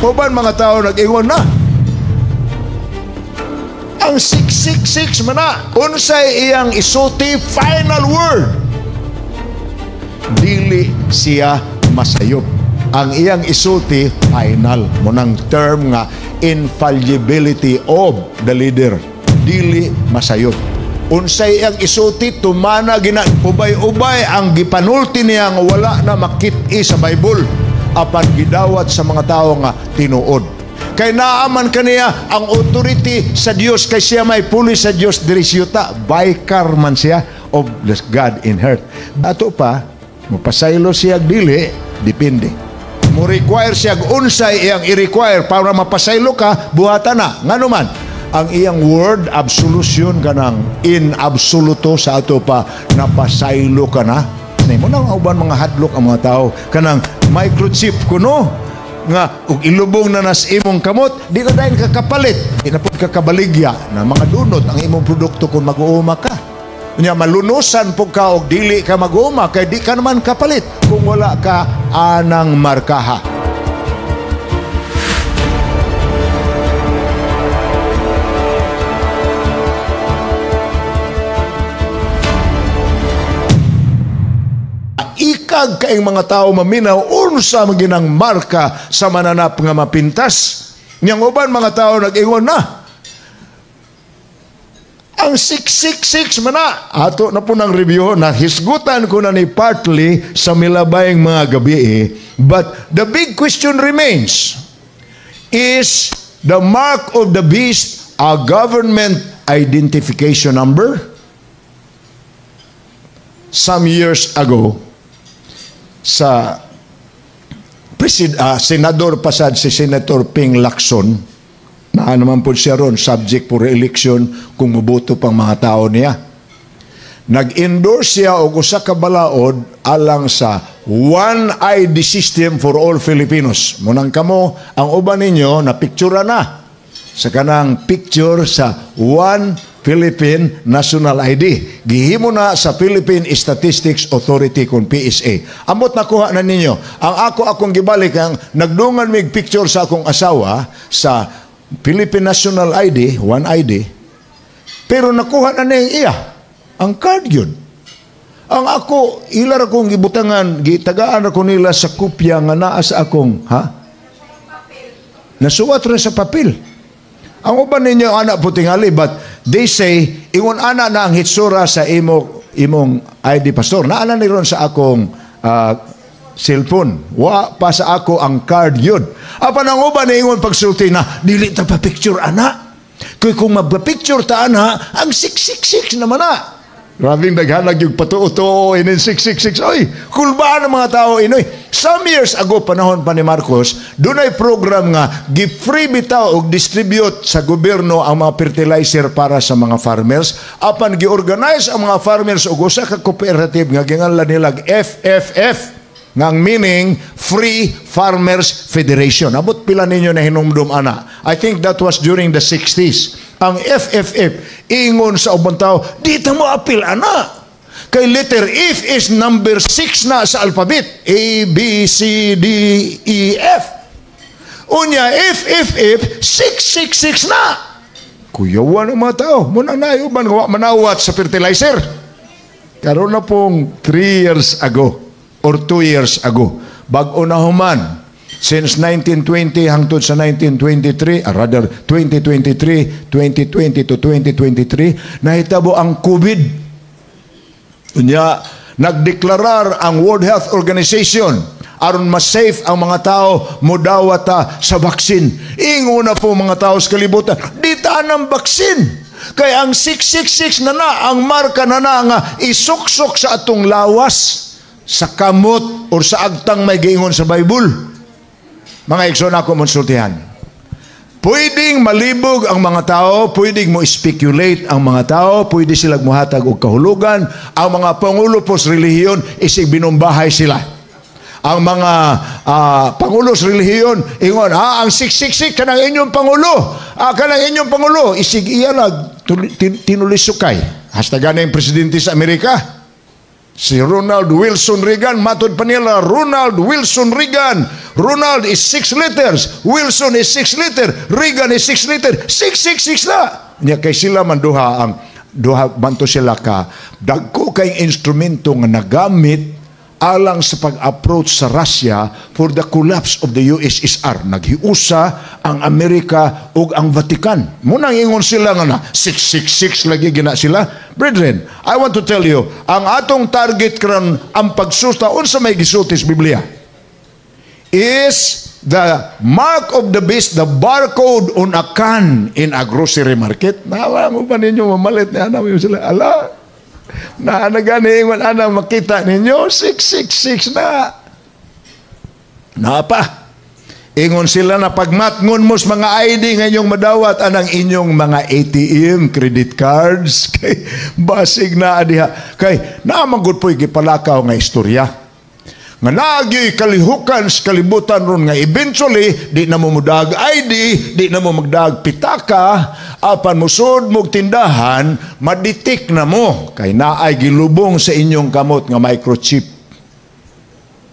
Uban mga tao nag-ingon na. Ang 666 man na, unsay iyang isulti final word. Dili siya masayop. Ang iyang isulti final. Munang term nga infallibility of the leader. Dili masayop. Unsay iyang isulti tumana gina ubay-ubay ang gipanulti niya nga wala na makit-i sa Bible apan gidawat sa mga tao nga tinuod. Kay naaman kaniya ang authority sa Dios kay siya may puli sa Dios diri siyuta, vicar man siya of the God in earth. Ato pa mopasaylo siya dili, depende. Mo require siya unsay iyang i-require para mapasaylo ka, buhatan na. Ngano man ang iyang word absolution kanang in absoluto sa ato pa napasaylo ka na. Mo nang uban mga hadlok ang mga tao kanang microchip kuno nga og ilubong na nas imong kamot, di na dayon ka kapalit, di na pud ka kabaligya na mga dunot ang imong produkto kung mag-uuma ka. Unya malunusan pud ka og dili ka mag-uuma kay di ka naman kapalit kung wala ka anang markaha. Ikag kaing mga tao maminaw unsa man ginang marka sa mananap nga mapintas. Niyang uban mga tao nag-ingon na. Ang 666 man na. Ato na po ng review na hisgutan ko na ni partly sa milabayng mga gabi. But the big question remains, is the mark of the beast a government identification number? Some years ago, sa senador pasad si Senator Ping Lacson, na naman po siya ron, subject for re-election kung muboto pang mga tao niya. Nag-endorse siya og usa ka balaod alang sa One ID system for all Filipinos. Munang kamo, ang uban ninyo na picture na sa kanang picture sa One Philippine National ID. Gihimo na sa Philippine Statistics Authority kung PSA. Amot nakuha na ninyo. Ang ako akong gibalik ang nagdungan mig picture sa akong asawa sa Philippine National ID, One ID. Pero nakuha na niya iya ang card yun. Ang ako ilar akong gibutangan, gitagaan ako nila sa kopya nga naa sa akong ha? Nasuwat rin sa papel. Ang uban ninyo anak putingali, but they say ingon ana na ang hitsura sa imong ID pastor. Naana ni ron sa akong cellphone. Wa pa sa ako ang card yun. Apan ang uban ni ingon pagsulti na dili ta pa picture ana. Kay kung magpa-picture ta ana, ang 666 naman na. Grabing naghanag yung patuo-tuo inin 666. Oy, kulbaan ang mga tao inoy. Some years ago, panahon pa ni Marcos, dunay program nga gi-free bitaw og distribute sa gobyerno ang mga fertilizer para sa mga farmers. Apan gi-organize ang mga farmers og usa ka cooperative nga ginganlan nila FFF, nga ang meaning Free Farmers Federation. Abot pila ninyo na hinumdum ana. I think that was during the 60s. Ang FFF ingon sa ubang tao, di ta mo apil ana. Kay letter F is number 6 na sa alphabet. A, B, C, D, E, F. Unya, F, F, F, 666 na. Kuyawan ang mga tao. Muna na uban, manawat sa fertilizer. Karon na pong 3 years ago or 2 years ago. Bag-o na human. Since 1920 hangtod sa 1923, rather 2023, 2020 to 2023, nahitabo ang COVID. Unya, nagdeklarar ang World Health Organization aron mas-safe ang mga tao mudawata sa vaccine. Ingon na po mga tao sa kalibutan, di ta ng vaccine. Kay ang 666 na na, ang marka na na nga isuksok sa atong lawas, sa kamot or sa agtang may giingon sa Bible. Mga igsoon ako monsultihan. Pwedeng malibog ang mga tao, pwedeng mo speculate ang mga tao, pwede silang muhatag og kahulugan. Ang mga pangulo po sa relihiyon, isig binumbahay sila. Ang mga pangulo sa relihiyon, ingon, ang 666 kanang inyong pangulo, kanang inyong pangulo, isig iya lang tinulisukay. Hasta gana yung presidente sa Amerika. Si Ronald Wilson Reagan, matod pa nila, Ronald Wilson Reagan. Ronald is six letters, Wilson is six letter, Reagan is six letter, 666 na. Nya kay sila man duha, ang duha man to sila ka dagko kay instrumento nga nagamit alang sa pag-approach sa Russia for the collapse of the USSR. Naghiusa ang Amerika ug ang Vatican. Munang ingon sila nga na 666 lagi gina sila. Brethren, I want to tell you, ang atong target karon ang pagsusta unsa may gisulti sa Biblia. Is the mark of the beast the barcode on a can in a grocery market? Nawa mo ba ninyo mamalit ni ana sila? Ala, na nagani ingon ana, makita ninyo 666 na. Napa. Ingon sila na pagmatngon mo sa mga ID nga inyong madawat anang inyong mga ATM, credit cards, kay basig na diha. Kay naa man gud po'y gipalakaw nga istorya nga naagyo'y kalihukan sa kalibutan ron nga eventually di na mo mudag ID, di na mo magdag pitaka, apan musod mog tindahan, ma-detect na mo kay naay gilubong sa inyong kamot nga microchip.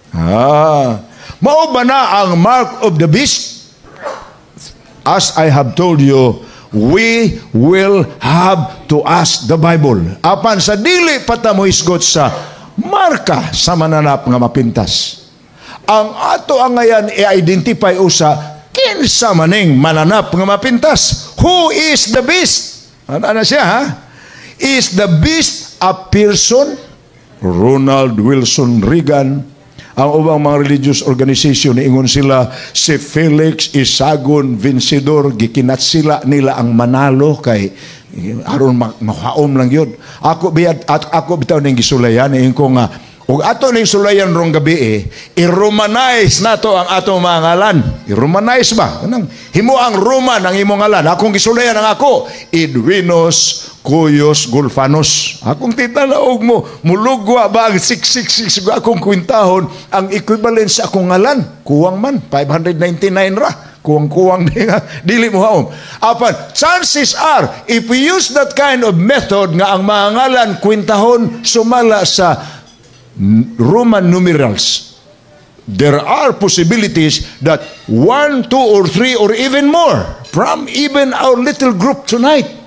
Ah, mao ba na ang mark of the beast? As I have told you, we will have to ask the Bible. Apan sa dili pa ta mohisgot sa marka sa mananap nga mapintas, ang ato ang ngayan i-identify usa kinsa maning mananap nga mapintas. Who is the beast? Ano na siya, ha? Is the beast a person? Ronald Wilson Reagan, ang ubang mga religious organization, ingon sila si Felix Isagon Vencedor, gikinat sila nila ang manalo kay aron mahaom lang yun. Ako biyad at ako bitaw ning gisulayan, ingon ko nga ug ato ning sulayan rong gabi eh, i-romanize nato ang atong mga ngalan. I-romanize ba? Kanang himo ang Roman ang imong ngalan. Akong gisulayan ang ako, Edwinos Cuyos Gulfanos. Akong titanaog mo, mulugwa ba ang 666 akong kwintahon ang equivalent sa akong ngalan? Kuwang man, 599 ra. Kuwang-kuwang di nga, dili mo haom. Apan, chances are, if we use that kind of method nga ang mga ngalan kwintahon sumala sa Roman numerals, there are possibilities that one, two, or three, or even more from even our little group tonight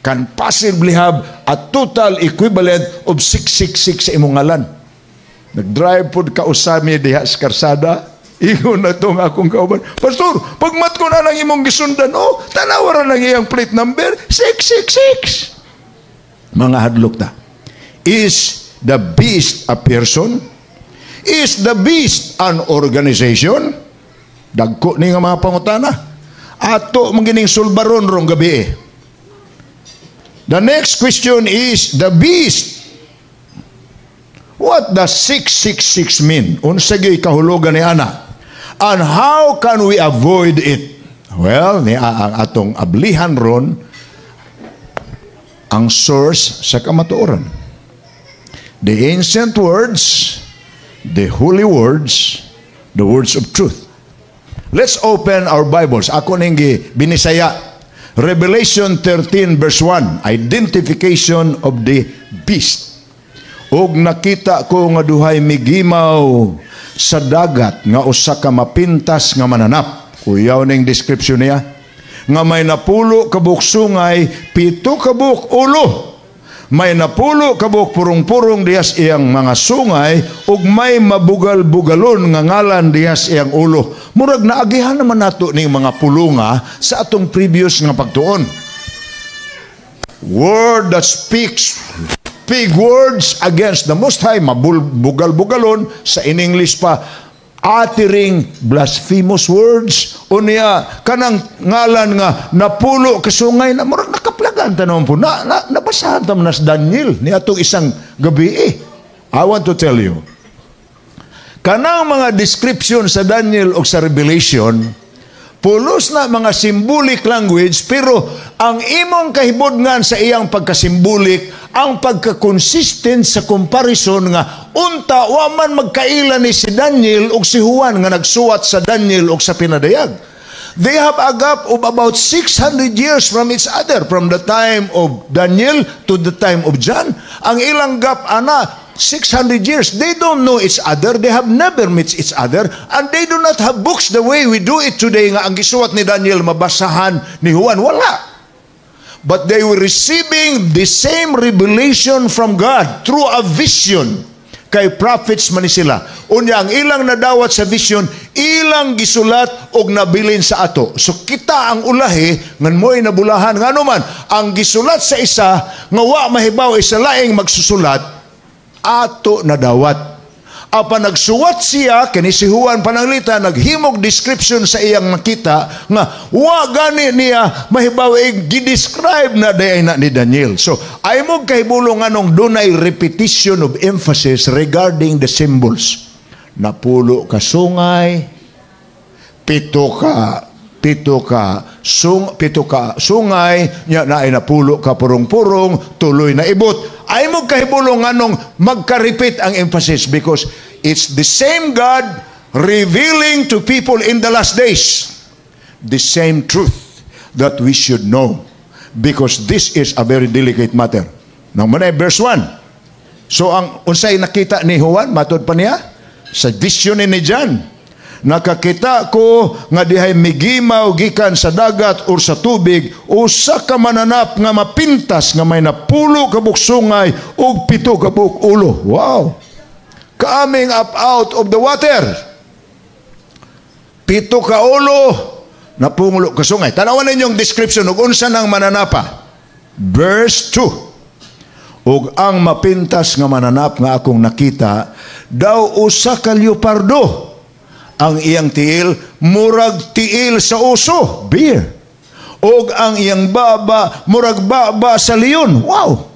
can possibly have a total equivalent of 666 sa imong ngalan. Nag-drive pod kausami diha sa karsada. Ingon na itong akong kauban, "Pastor, pagmat ko na lang imong gisundan, oh, tanawa ra lang iyang plate number, 666." Mga hadlok ta. Is the beast a person? Is the beast an organization? Dagko ni nga mga pangutana. Ato magining sulbaron rong gabi eh. The next question is the beast. What does 666 mean? Unsa gyud kahulugan ni ana? And how can we avoid it? Well, ni ang atong ablihan ron ang source sa kamatuoran. The ancient words, the holy words, the words of truth. Let's open our Bibles. Ako ning binisaya. Revelation 13 verse 1, identification of the beast. Og nakita ko nga duhay migimaw sa dagat nga usa ka mapintas nga mananap. Kuyaw ning description niya. Nga may 10 ka buok sungay, 7 ka buok ulo. May 10 ka buok purong-purong dihas iyang mga sungay ug may mabugal-bugalon nga ngalan dihas iyang ulo. Murag naagihan naman nato ning mga pulunga sa atong previous nga pagtuon. Word that speaks big words against the Most High, mabugal-bugalon sa in English pa, uttering blasphemous words. Unya kanang ngalan nga 10 ka sungay na murag nakaplagan tanon po na nabasahan ta man sa Daniel ni atong isang gabi eh. I want to tell you, kanang mga description sa Daniel o sa Revelation, pulos na mga symbolic language, pero ang imong kahibudngan sa iyang pagka-symbolic, ang pagka-consistent sa comparison nga unta wa man magkaila ni si Daniel ug si Juan nga nagsuwat sa Daniel ug sa Pinadayag. They have a gap of about 600 years from each other, from the time of Daniel to the time of John. Ang ilang gap ana 600 years. They don't know each other. They have never met each other. And they do not have books the way we do it today nga ang gisuwat ni Daniel mabasahan ni Juan. Wala. But they were receiving the same revelation from God through a vision. Kay prophets man ni sila. Unya ang ilang nadawat sa vision, ilang gisulat og nabilin sa ato. So kita ang ulahi ngan mo'y nabulahan, ngano man ang gisulat sa isa nga wa mahibaw isa laing magsusulat, ato nadawat. Apan nagsuwat siya, kini si Juan Pananglita, naghimog description sa iyang nakita nga wa gani niya mahibaw, eh, gi-describe na diay na ni Daniel. So, ay mo kahibulo nganong dunay repetition of emphasis regarding the symbols. Napulo ka sungay, pito ka sungay nya naay napulo ka purong-purong, tuloy na ibot. Ay mo kahibulo nganong magka-repeat ang emphasis, because it's the same God revealing to people in the last days the same truth that we should know, because this is a very delicate matter. Now, manay verse 1. So ang unsay nakita ni Juan, matod pa niya sa vision ni John, "Nakakita ko nga dihay migimaw gikan sa dagat or sa tubig usa ka mananap nga mapintas nga may 10 ka sungay ug 7 ka ulo." Wow. Coming up out of the water. 7 ka ulo, 10 ka sungay. Tanawan ninyong description ug unsa nang mananapa. Verse 2. "Ug ang mapintas nga mananap nga akong nakita daw usa ka leopardo. Ang iyang tiil murag tiil sa uso, bear. Og ang iyang baba murag baba sa leon." Wow.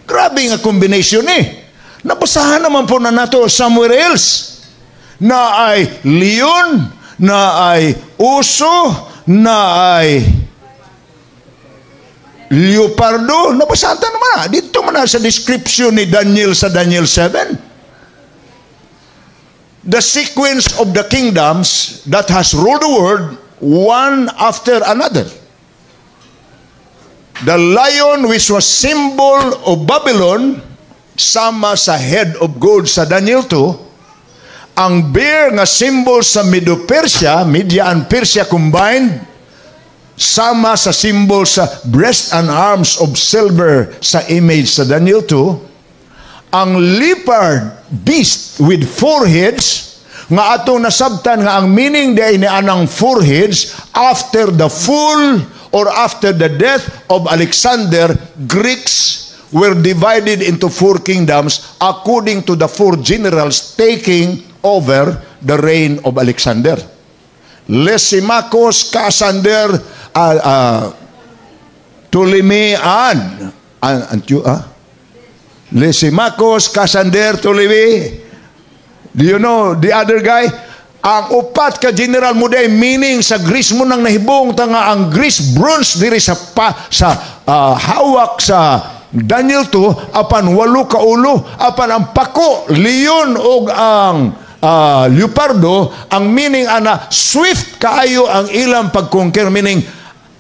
Grabe nga combination eh. Nabasahan naman po na nato somewhere else. Na ay leon, na ay uso, na ay leopardo. Nabasahan ta naman na. Dito man na sa description ni Daniel sa Daniel 7. The sequence of the kingdoms that has ruled the world one after another. The lion, which was symbol of Babylon, sama sa head of gold sa Daniel 2, ang bear nga symbol sa Medo-Persia, Media and Persia combined, sama sa symbol sa breast and arms of silver sa image sa Daniel 2, ang leopard beast with four heads nga atong nasabtan nga ang meaning diay ni anang four heads, after the full or after the death of Alexander, Greeks were divided into four kingdoms according to the four generals taking over the reign of Alexander. Lysimachus, Cassander, Ptolemy, and Lysimachus, Cassander, Ptolemy. Do you know the other guy? Ang upat ka general mo day meaning sa Greece mo nang nahibong ta nga ang Greece bronze diri sa pa, sa hawak sa Daniel 2, apan 8 ka ulo, apan ang pako leon og ang leopardo, ang meaning ana, swift kaayo ang ilang pag-conquer, meaning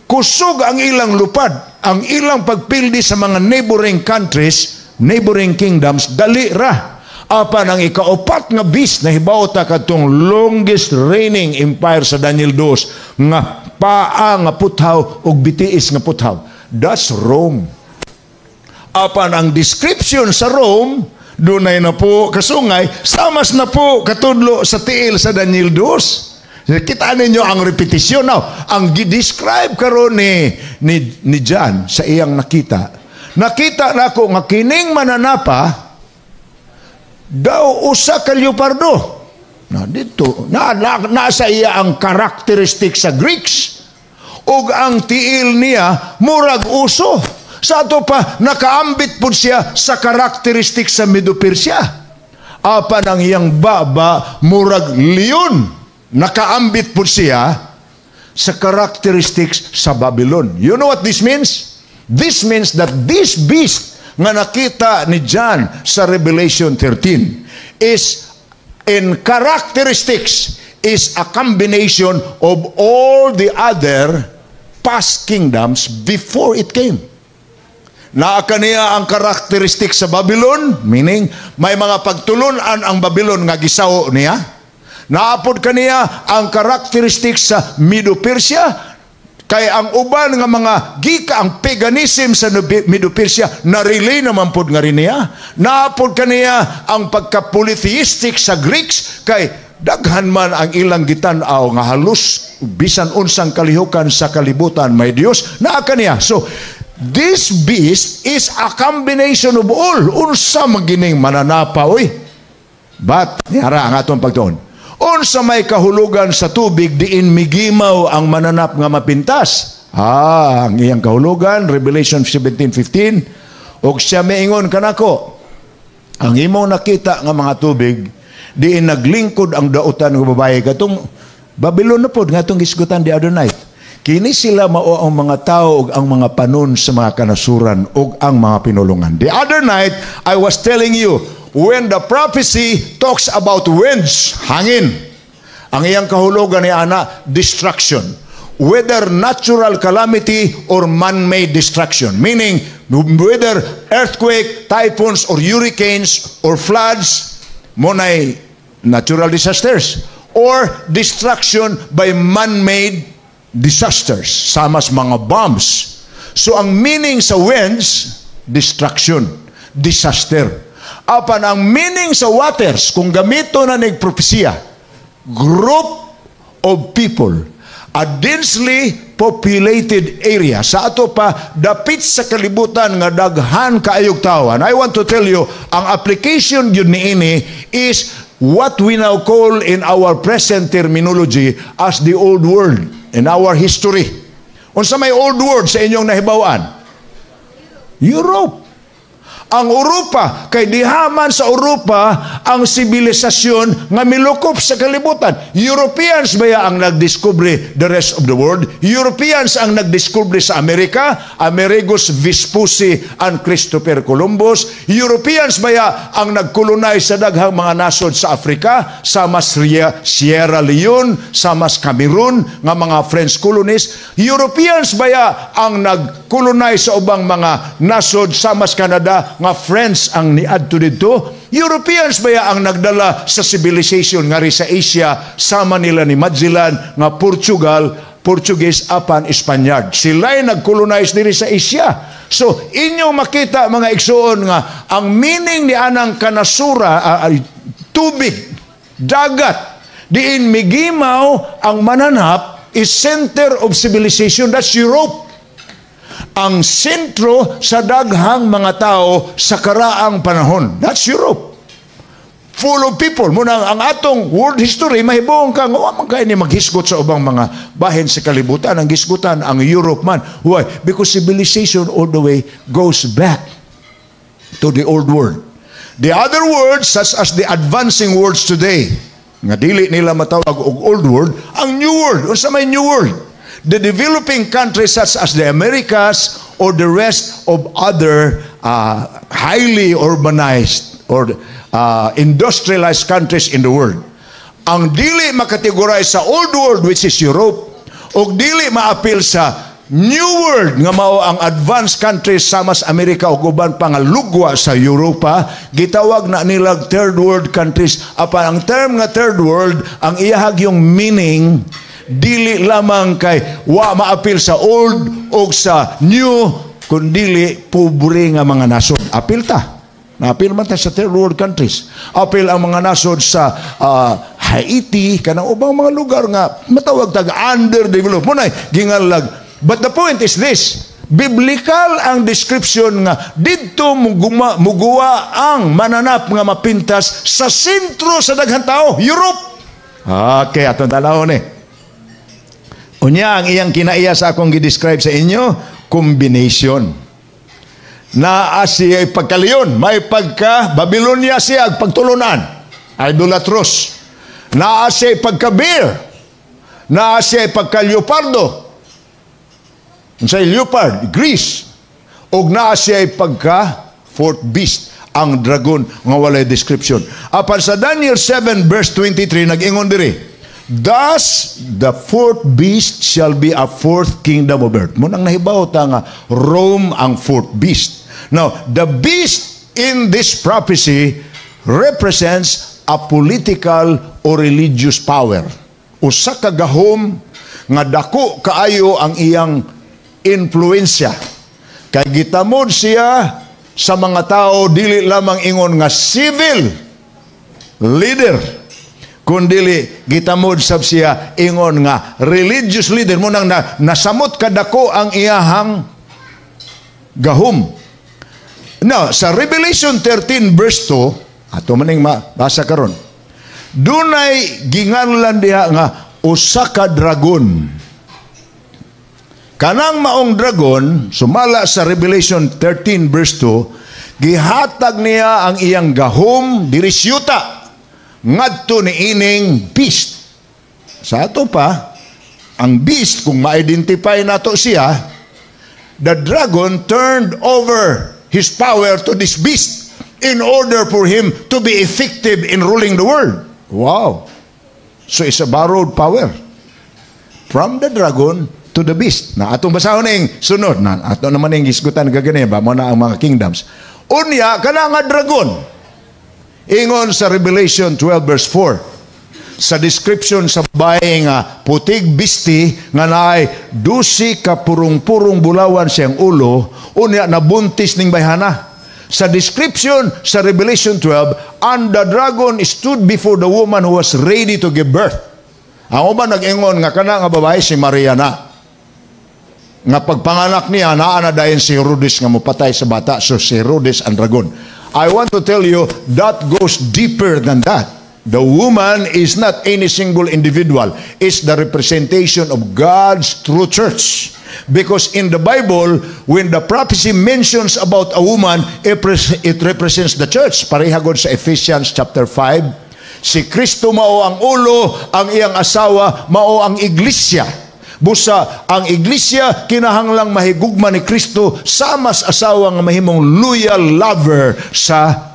kusog ang ilang lupad, ang ilang pagpildi sa mga neighboring countries, neighboring kingdoms, dali ra. Apan ang ikaupat nga beast na hibaw ta kadtong longest reigning empire sa Daniel 2 nga paa nga puthaw ug bitiis nga puthaw. That's Rome. Apan ang description sa Rome, dunay na po kasungay, samas na po katudlo sa tiil sa Daniel 2. Kita ninyo ang repetisyon. Now, ang gi-describe karon ni John sa iyang nakita, nakita nako nga kining mananapa daw usa ka leopardo. Na dito, na nasa iya ang characteristic sa Greeks. Ug ang tiil niya murag uso. Sa ato pa, nakaambit pud siya sa characteristic sa Medo-Persia. Apan ang iyang baba murag leon. Nakaambit pud siya sa characteristics sa Babylon. You know what this means? This means that this beast nga nakita ni John sa Revelation 13 is in characteristics is a combination of all the other past kingdoms before it came. Naa kaniya ang karakteristik sa Babylon, meaning may mga pagtulunan ang Babylon nga gisawo niya. Naa pod kaniya ang karakteristik sa Medo-Persia, kay ang uban nga mga gika ang paganism sa Medo-Persia narelay naman pod nga rin niya. Naa pod kaniya ang pagka-polytheistic sa Greeks, kay daghan man ang ilang gitan-aw nga halos bisan unsang kalihukan sa kalibutan may Dios. Naa kaniya. So this beast is a combination of all. Unsa magining mananapa, oy? But yara ang atong pagtuon. Unsa may kahulugan sa tubig diin migimaw ang mananap nga mapintas? Ah, ang iyang kahulugan, Revelation 17:15, "Og siya miingon kanako, ang imong nakita nga mga tubig diin naglingkod ang dautan nga babae," katong Babylon na pod nga atong gisgutan the other night. "Kini sila mao ang mga tao ug ang mga panon sa mga kanasuran ug ang mga pinulungan." The other night, I was telling you, when the prophecy talks about winds, hangin, ang iyang kahulugan ni ana, destruction. Whether natural calamity or man-made destruction. Meaning, whether earthquake, typhoons, or hurricanes, or floods, mao nay natural disasters, or destruction by man-made disasters, samas mga bombs. So ang meaning sa winds, destruction, disaster. Apan ang meaning sa waters, kung gamito na nig propesiya, group of people, a densely populated area. Sa ato pa, dapit sa kalibutan nga daghan kaayog tawo. And I want to tell you, ang application yun niini is what we now call in our present terminology as the old world in our history. Unsa may old world sa inyong nahibawan? Europe. Ang Europa, kay dihaman sa Europa ang sibilisasyon nga milukop sa kalibutan. Europeans baya ang nagdiscover the rest of the world? Europeans ang nagdiscover sa Amerika, Amerigos Vespucci and Christopher Columbus. Europeans baya ang nagkolonize sa daghang mga nasod sa Africa, sama Sierra Leone, sama Cameroon, nga mga French colonies. Europeans baya ang nag-colonize sa ubang mga nasod sama Canada nga French ang niadto didto. Europeans baya ang nagdala sa civilization ngari sa Asia, sama nila ni Magellan nga Portugal, Portuguese apan Spaniard. Sila'y nag-colonize diri sa Asia. So, inyong makita, mga igsuon, nga ang meaning ni anang kanasura, tubig, dagat, diin migimaw ang mananap, is center of civilization. That's Europe, ang sentro sa daghang mga tao sa karaang panahon. That's Europe. Full of people. Muna ang atong world history, mahibong ka, nga man kay ni maghisgot sa ubang mga bahin sa kalibutan. Ang gisgutan, ang Europe man. Why? Because civilization all the way goes back to the old world. The other words, such as the advancing words today, nga dili nila matawag og old world, ang new world. Unsa may new world? The developing countries such as the Americas or the rest of other highly urbanized or industrialized countries in the world. Ang dili makategorize sa old world, which is Europe, ug dili maapil sa new world nga mao ang advanced countries sama sa Amerika ug uban pa nga lugwa sa Europa, gitawag na nila third world countries. Apan ang term nga third world, ang iyahag yung meaning dili lamang kay wa maapil sa old o sa new, kundili pobre nga mga nasod. Apil ta. Naapil man ta sa third world countries. Apil ang mga nasod sa Haiti, kanang ubang mga lugar nga matawag tag underdeveloped. Mao na gingalag. But the point is this: biblical ang description nga didto muguwa ang mananap nga mapintas sa sentro sa daghang tao, Europe. Okay, atong tanawon eh. Unya, ang iyang kinaiya sa akong gi-describe sa inyo, combination. Naa siya pagkaleon, may pagka Babylonia siya pagtulunan, idolatrous. Naa siya pagka-bear, naa siya pagka-leopardo. Sa leopard, Greece. Og naa siya pagka fourth beast, ang dragon nga walay description. Apan sa Daniel 7 verse 23, nag-ingon diri, "Thus, the fourth beast shall be a fourth kingdom of earth." Mao nang nahibaw ta nga Rome ang fourth beast. Now, the beast in this prophecy represents a political or religious power. Usa ka gahom nga dako kaayo ang iyang influensya. Kay gitamod siya sa mga tao dili lamang ingon nga civil leader, kundili gitamod sab siya ingon nga religious leader. Mao nang nasamot kadako ang iyahang gahom. Now, sa Revelation 13 verse 2, ato maning mabasa karon. Dunay ginganlan diha nga usa ka dragon. Kanang maong dragon, sumala sa Revelation 13 verse 2, gihatag niya ang iyang gahom diri siyuta ngadto ni ining beast. Sa ato pa, ang beast, kung ma-identify nato siya, the dragon turned over his power to this beast in order for him to be effective in ruling the world. Wow. So it's a borrowed power from the dragon to the beast. Na atong basahon ning sunod na ato naman ning gisgutan gagani ba mao na ang mga kingdoms. Unya kana nga dragon, ingon sa Revelation 12 verse 4, sa description sa babae nga putig bisti nga naay 12 ka purong-purong bulawan siyang ulo, unya nabuntis ning bayhana. Sa description sa Revelation 12, "And the dragon stood before the woman who was ready to give birth." Ang uban nag-ingon nga kana nga babae si Maria na. Nga pagpanganak niya, naa na dayon si Herodes nga mopatay sa bata. So si Herodes ang dragon. I want to tell you, that goes deeper than that. The woman is not any single individual. It's the representation of God's true church. Because in the Bible, when the prophecy mentions about a woman, it represents the church. Pareha gud sa Ephesians chapter 5. Si Kristo mao ang ulo, ang iyang asawa mao ang iglesia. Busa ang iglesia kinahanglang mahigugma ni Kristo sama sa asawa nga mahimong loyal lover sa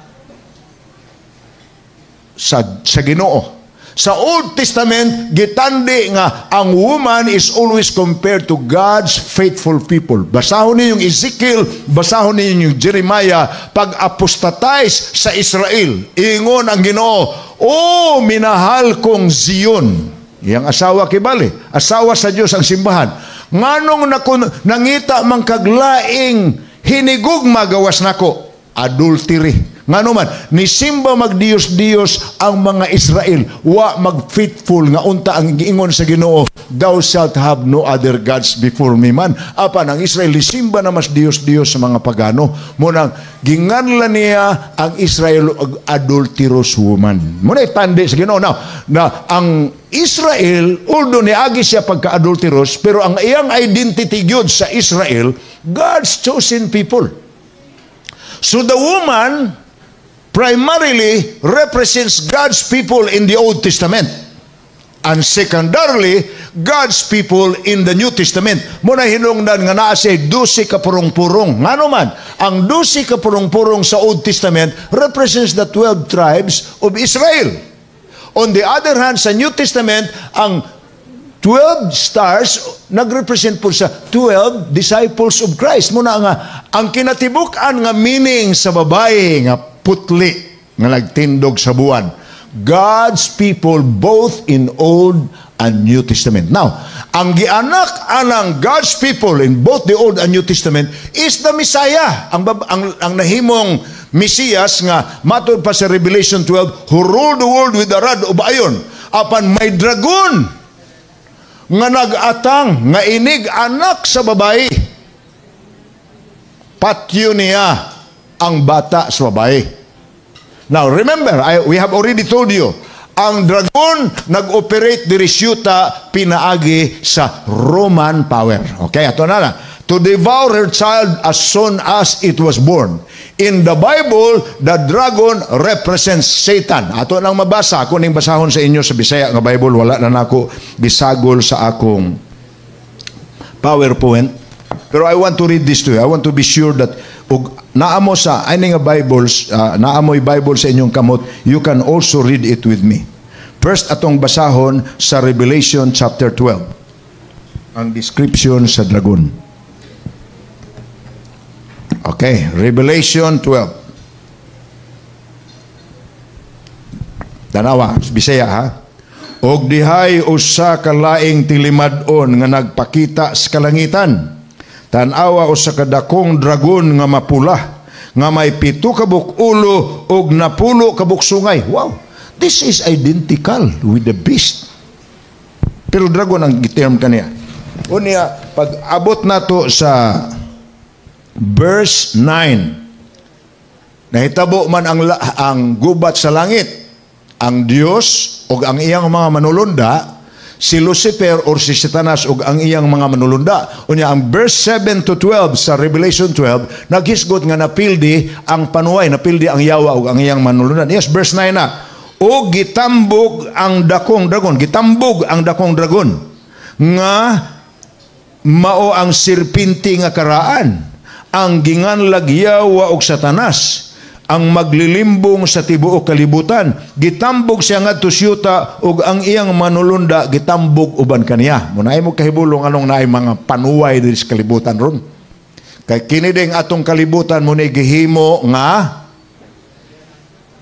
Ginoo. Sa Old Testament, gitandi nga ang woman is always compared to God's faithful people. Basahon ninyo yung Ezekiel, basahon ninyo yung Jeremiah, pag apostatize sa Israel, ingon ang Ginoo, "Oh, minahal kong Zion." Iyang asawa kibali, asawa sa Dios ang simbahan. "Nganong nakun, nangita man kag laing hinigugma gawas nako?" Adultery. Ngano man, nisimba magdiyos-diyos ang mga Israel, wa mag-faithful nga unta ang giingon sa Ginoo, "Thou shalt have no other gods before me" man. Apan ang Israel nisimba na mas diyos-diyos sa mga pagano. Mao nang ginganlan niya ang Israel og adulterous woman. Mao na tandi sa Ginoo. Now, na ang Israel, although niagi siya pagka-adulterous, pero ang iyang identity gyud sa Israel, God's chosen people. So the woman primarily represents God's people in the Old Testament. And secondarily, God's people in the New Testament. Mao na hinungdan nga naa siya 12 ka purong-purong. Ngano man, ang 12 ka purong-purong sa Old Testament represents the 12 tribes of Israel. On the other hand, sa New Testament, ang 12 stars nagrepresent po sa 12 disciples of Christ. Mao na nga, ang kinatibuk-an nga meaning sa babae nga putli nga nagtindog sa buwan, God's people both in Old and New Testament. Now, ang gianak anang God's people in both the Old and New Testament is the Messiah. Ang nahimong Mesiyas nga matod pa sa Revelation 12, who ruled the world with a rod of iron. Apan may dragon nga nag-atang nga inig anak sa babae. Patyo niya ang bata sa babae. Now, remember, we have already told you, ang dragon nag-operate diri siyuta pinaagi sa Roman power. Okay, ato na lang. To devour her child as soon as it was born. In the Bible, the dragon represents Satan. Ato nang mabasa, ako ning basahon sa inyo sa Bisaya nga Bible, wala na nako gisagol sa akong PowerPoint. Pero I want to read this to you. I want to be sure that ug naa mo sa ani nga Bibles, naa mo'y Bible sa inyong kamot, you can also read it with me. First, atong basahon sa Revelation chapter 12. Ang description sa dragon. Okay, Revelation 12. Tanawa, Bisaya ha. Og dihay usa ka laing tilimad-on nga nagpakita sa kalangitan. Tan-awa, usa ka dakong dragon nga mapula nga may 7 ka ulo ug 10 ka sungay. Wow. This is identical with the beast. Pero dragon ang term kaniya. Unya, pag abot nato sa verse 9, nahitabo man ang gubat sa langit. Ang Dios ug ang iyang mga manulunda, si Lucifer or si Satanas ug ang iyang mga manulunda. Unya, ang verse 7 to 12 sa Revelation 12 naghisgot nga napildi ang panuway, napildi ang yawa ug ang iyang manulunda. Yes, verse 9 na. O gitambog ang dakong dragon, gitambog ang dakong dragon nga mao ang sirpinti nga karaan, ang ginganlag yawa og Satanas, ang maglilimbong sa tibuok kalibutan. Gitambog siya ngadto siyuta ug ang iyang manulunda gitambog uban kaniya. Munay mo kahibulong anong naay mga panuway diri sa kalibutan ron. Kay kini ding atong kalibutan mo ni gihimo nga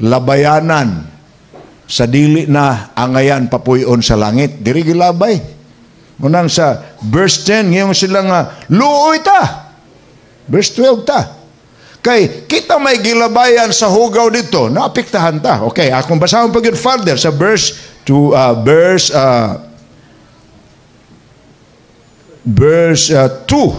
labayanan sa dili na angayan papuyon sa langit. Diri gilabay. Munang sa verse 10, ngayon sila nga, luoy ta. Verse 12 ta. Kay kita may gilabayan sa hugaw dito, naapektahan ta. Okay, akong basahon pag yun further sa verse to verse 2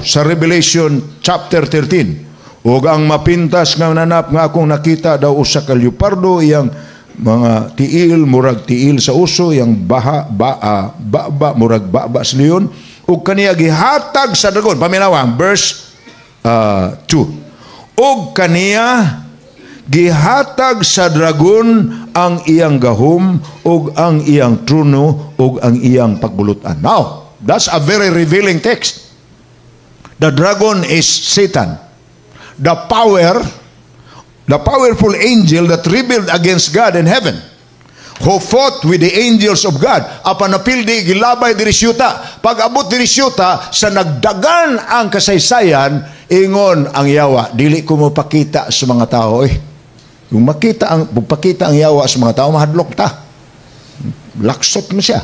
sa Revelation chapter 13. Ug ang mapintas nga nanap nga akong nakita daw usa ka leopardo, iyang mga tiil murag tiil sa uso, iyang baha ba, baba murag baba sa leon, ug kaniya gihatag sa dragon. Paminawa ang verse 2. Ug kaniya gihatag sa dragon ang iyang gahom ug ang iyang trono ug ang iyang pagbulutan. Now, that's a very revealing text. The dragon is Satan. The powerful angel that rebelled against God in heaven, who fought with the angels of God. Apan napildi, gilabay diri siyuta. Pag abot diri siyuta, sa nagdagan ang kasaysayan, ingon ang yawa, "Dili ko mo pakita sa mga tao eh." Kung makita ang pakita ang yawa sa mga tao, mahadlok ta. Laksot mo siya.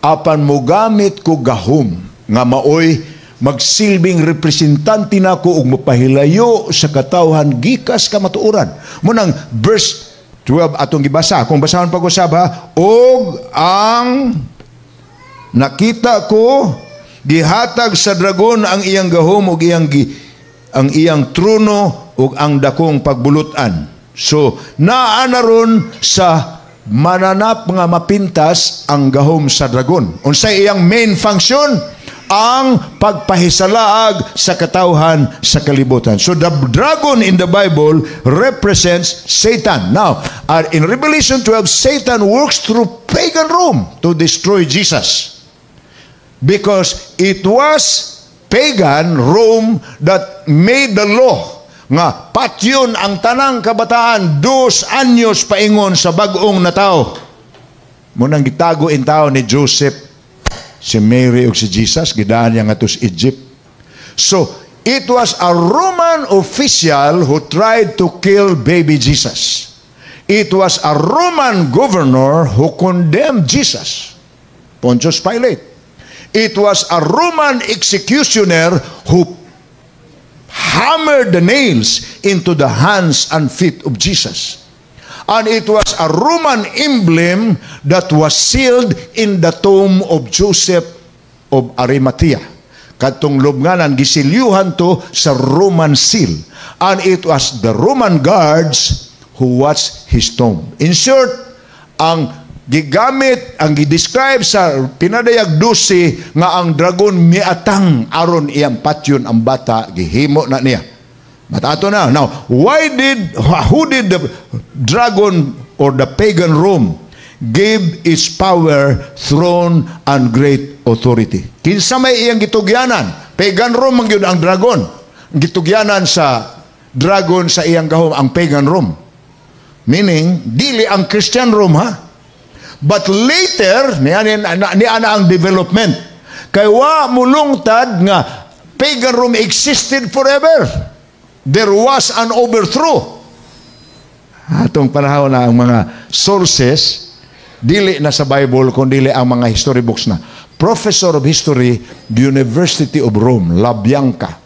Apan mogamit ko gahom nga maoy magsilbing representante nako ug mopahilayo sa katawhan gikas kamatuoran. Munang verse 12 atong gibasa. Kung basahon pag usab ha, og ang nakita ko, gihatag sa dragon ang iyang gahom ug ang iyang trono ug ang dakong pagbulutan. So, naa na ron sa mananap nga mapintas ang gahom sa dragon. Unsay iyang main function? Ang pagpahisalaag sa katawhan sa kalibutan. So the dragon in the Bible represents Satan. Now, in Revelation 12, Satan works through pagan Rome to destroy Jesus. Because it was pagan Rome that made the law nga patyon ang tanang kabataan 2 anyos paingon sa bag-ong natao. Munang gitago in tao ni Joseph si Mary ug si Jesus, gidaan niya ngadto sa Egypt. So, it was a Roman official who tried to kill baby Jesus. It was a Roman governor who condemned Jesus, Pontius Pilate. It was a Roman executioner who hammered the nails into the hands and feet of Jesus. And it was a Roman emblem that was sealed in the tomb of Joseph of Arimathea. Katong lubnganan, gisilyuhan to sa Roman seal. And it was the Roman guards who watched his tomb. In short, ang gigamit, ang gidescribe sa Pinadayag 12 nga ang dragon miatang aron iyang patyon ang bata, gihimo na niya. But ato na. Now, who did the dragon or the pagan Rome give its power, throne, and great authority? Kinsa may iyang gitugyanan? Pagan Rome man gyud ang dragon. Gitugyanan sa dragon sa iyang gahom ang pagan Rome. Meaning, dili ang Christian Rome ha. But later, niya na ang development. Kay wa mulungtad nga pagan Rome existed forever. There was an overthrow. Atong panahon na ang mga sources dili na sa Bible kun dili ang mga history books na. Professor of History, University of Rome, La Bianca.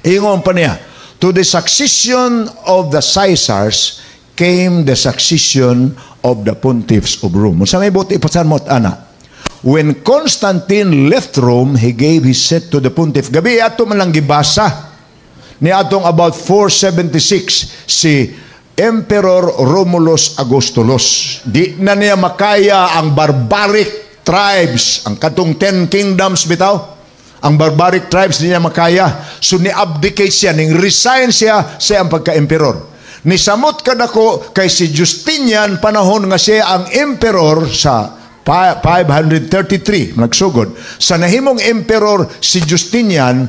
Ingon pa niya, "To the succession of the Caesars came the succession of the pontiffs of Rome." Unsa may buot ipasamot ana? When Constantine left Rome, he gave his seat to the pontiff. Gabi ato man lang gibasa ni atong about 476 si Emperor Romulus Augustulus. Di na niya makaya ang barbaric tribes, ang katong 10 kingdoms bitaw. Ang barbaric tribes, di niya makaya. So ni-abdicate siya, ning resign siya sa iyang pagka-emperor. Nisamot kadako kay si Justinian, panahon nga siya ang emperor sa 533 nagsugod. Sa nahimong emperor si Justinian,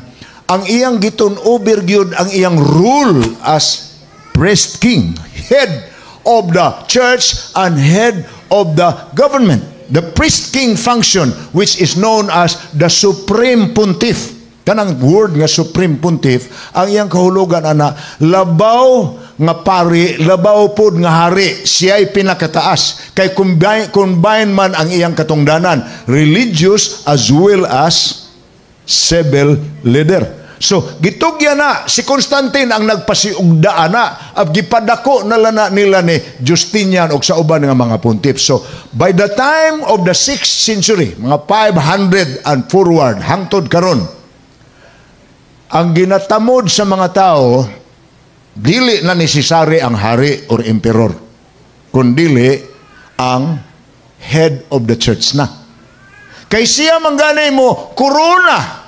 ang iyang gi-turn over gyud ang iyang rule as priest king, head of the church and head of the government. The priest king function, which is known as the supreme pontiff. Kanang word nga supreme pontiff, ang iyang kahulugan ana, labaw nga pari, labaw pod nga hari, siya'y pinakataas. Kay combine man ang iyang katungdanan, religious as well as civil leader. So, gitugyan na si Constantine ang nagpasiugda ana at gipadako na lana nila ni Justinian og sa uban nga mga pontiff. So, by the time of the 6th century, mga 500 and forward, hangtod karon, ang ginatamod sa mga tao, dili na necessary ang hari or emperor, kundili ang head of the church na. Kay siya manggani mo korona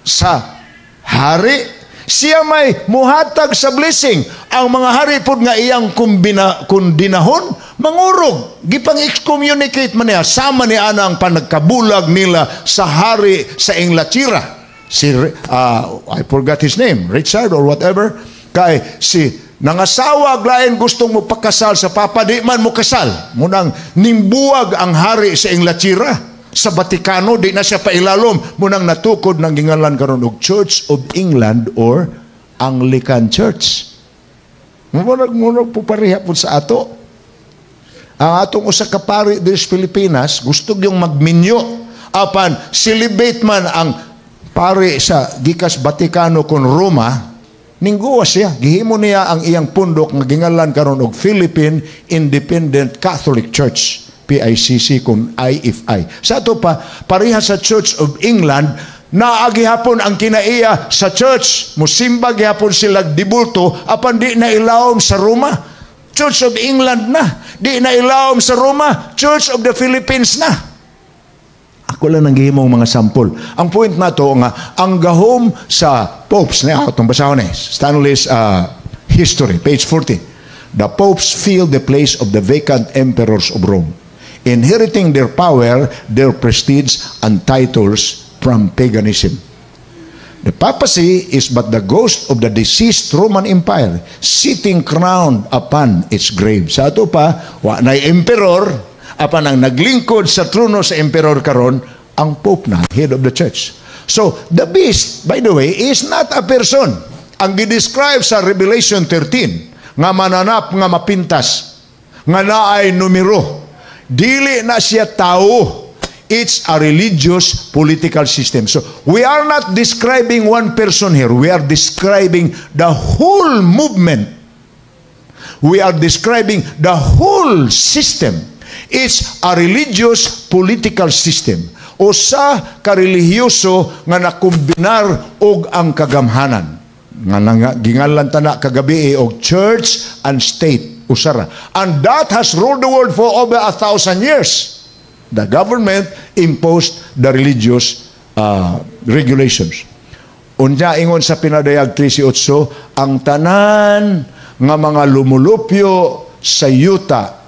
sa hari, siya may muhatag sa blessing. Ang mga hari pud nga iyang kumbina, kundinahon, mangurog. Gipang excommunicate man niya, sama ni ana ang panagkabulag nila sa hari sa Inglaterra. Si, I forgot his name, Richard or whatever. Kay si nangasawa lain, gustong mo pakasal sa papa, di man mo kasal. Munang nimbuwag ang hari sa Inglaterra sa Vatikano, di na siya pailalom. Munang natukod ng gingalan karon og Church of England or Anglican Church. Murag po pareha po sa ato. Ang atong usa ka pari diri sa Pilipinas, gusto yung magminyo. Apan celibate man ang pari sa gikas Vatikano kon Roma, ningguwa siya. Gihimo niya ang iyang pundok nga gingalan karon og Philippine Independent Catholic Church. PICC kung IFI. Sa ato pa, pareha sa Church of England, naagi hapon ang kinaiya sa church. Musimba gihapon sila dibulto, apan di na ilawom sa Roma. Church of England na. Di na ilawom sa Roma. Church of the Philippines na. Ako lang ang gihimong mga sampol. Ang point na to nga, ang gahom sa popes, na itong basahon eh, Stanley's History, page 40. "The popes fill the place of the vacant emperors of Rome, inheriting their power, their prestige, and titles from paganism. The papacy is but the ghost of the deceased Roman Empire, sitting crowned upon its grave." Sa ato pa, wa na'y emperor, apan ang naglingkod sa trono sa emperor karon, ang pope na, head of the church. So, the beast, by the way, is not a person. Ang gidescribe sa Revelation 13, nga mananap nga mapintas, nga naay numero, dili na siya tao. It's a religious political system. So, we are not describing one person here. We are describing the whole movement. We are describing the whole system. It's a religious political system. Usa ka relihiyoso nga nakombinar og ang kagamhanan. Nga gingalan tana kagabi og church and state. Usara. And that has ruled the world for over 1,000 years. The government imposed the religious regulations. Unya ingon sa Pinadayag 13.8, ang tanan nga mga lumulupyo sa yuta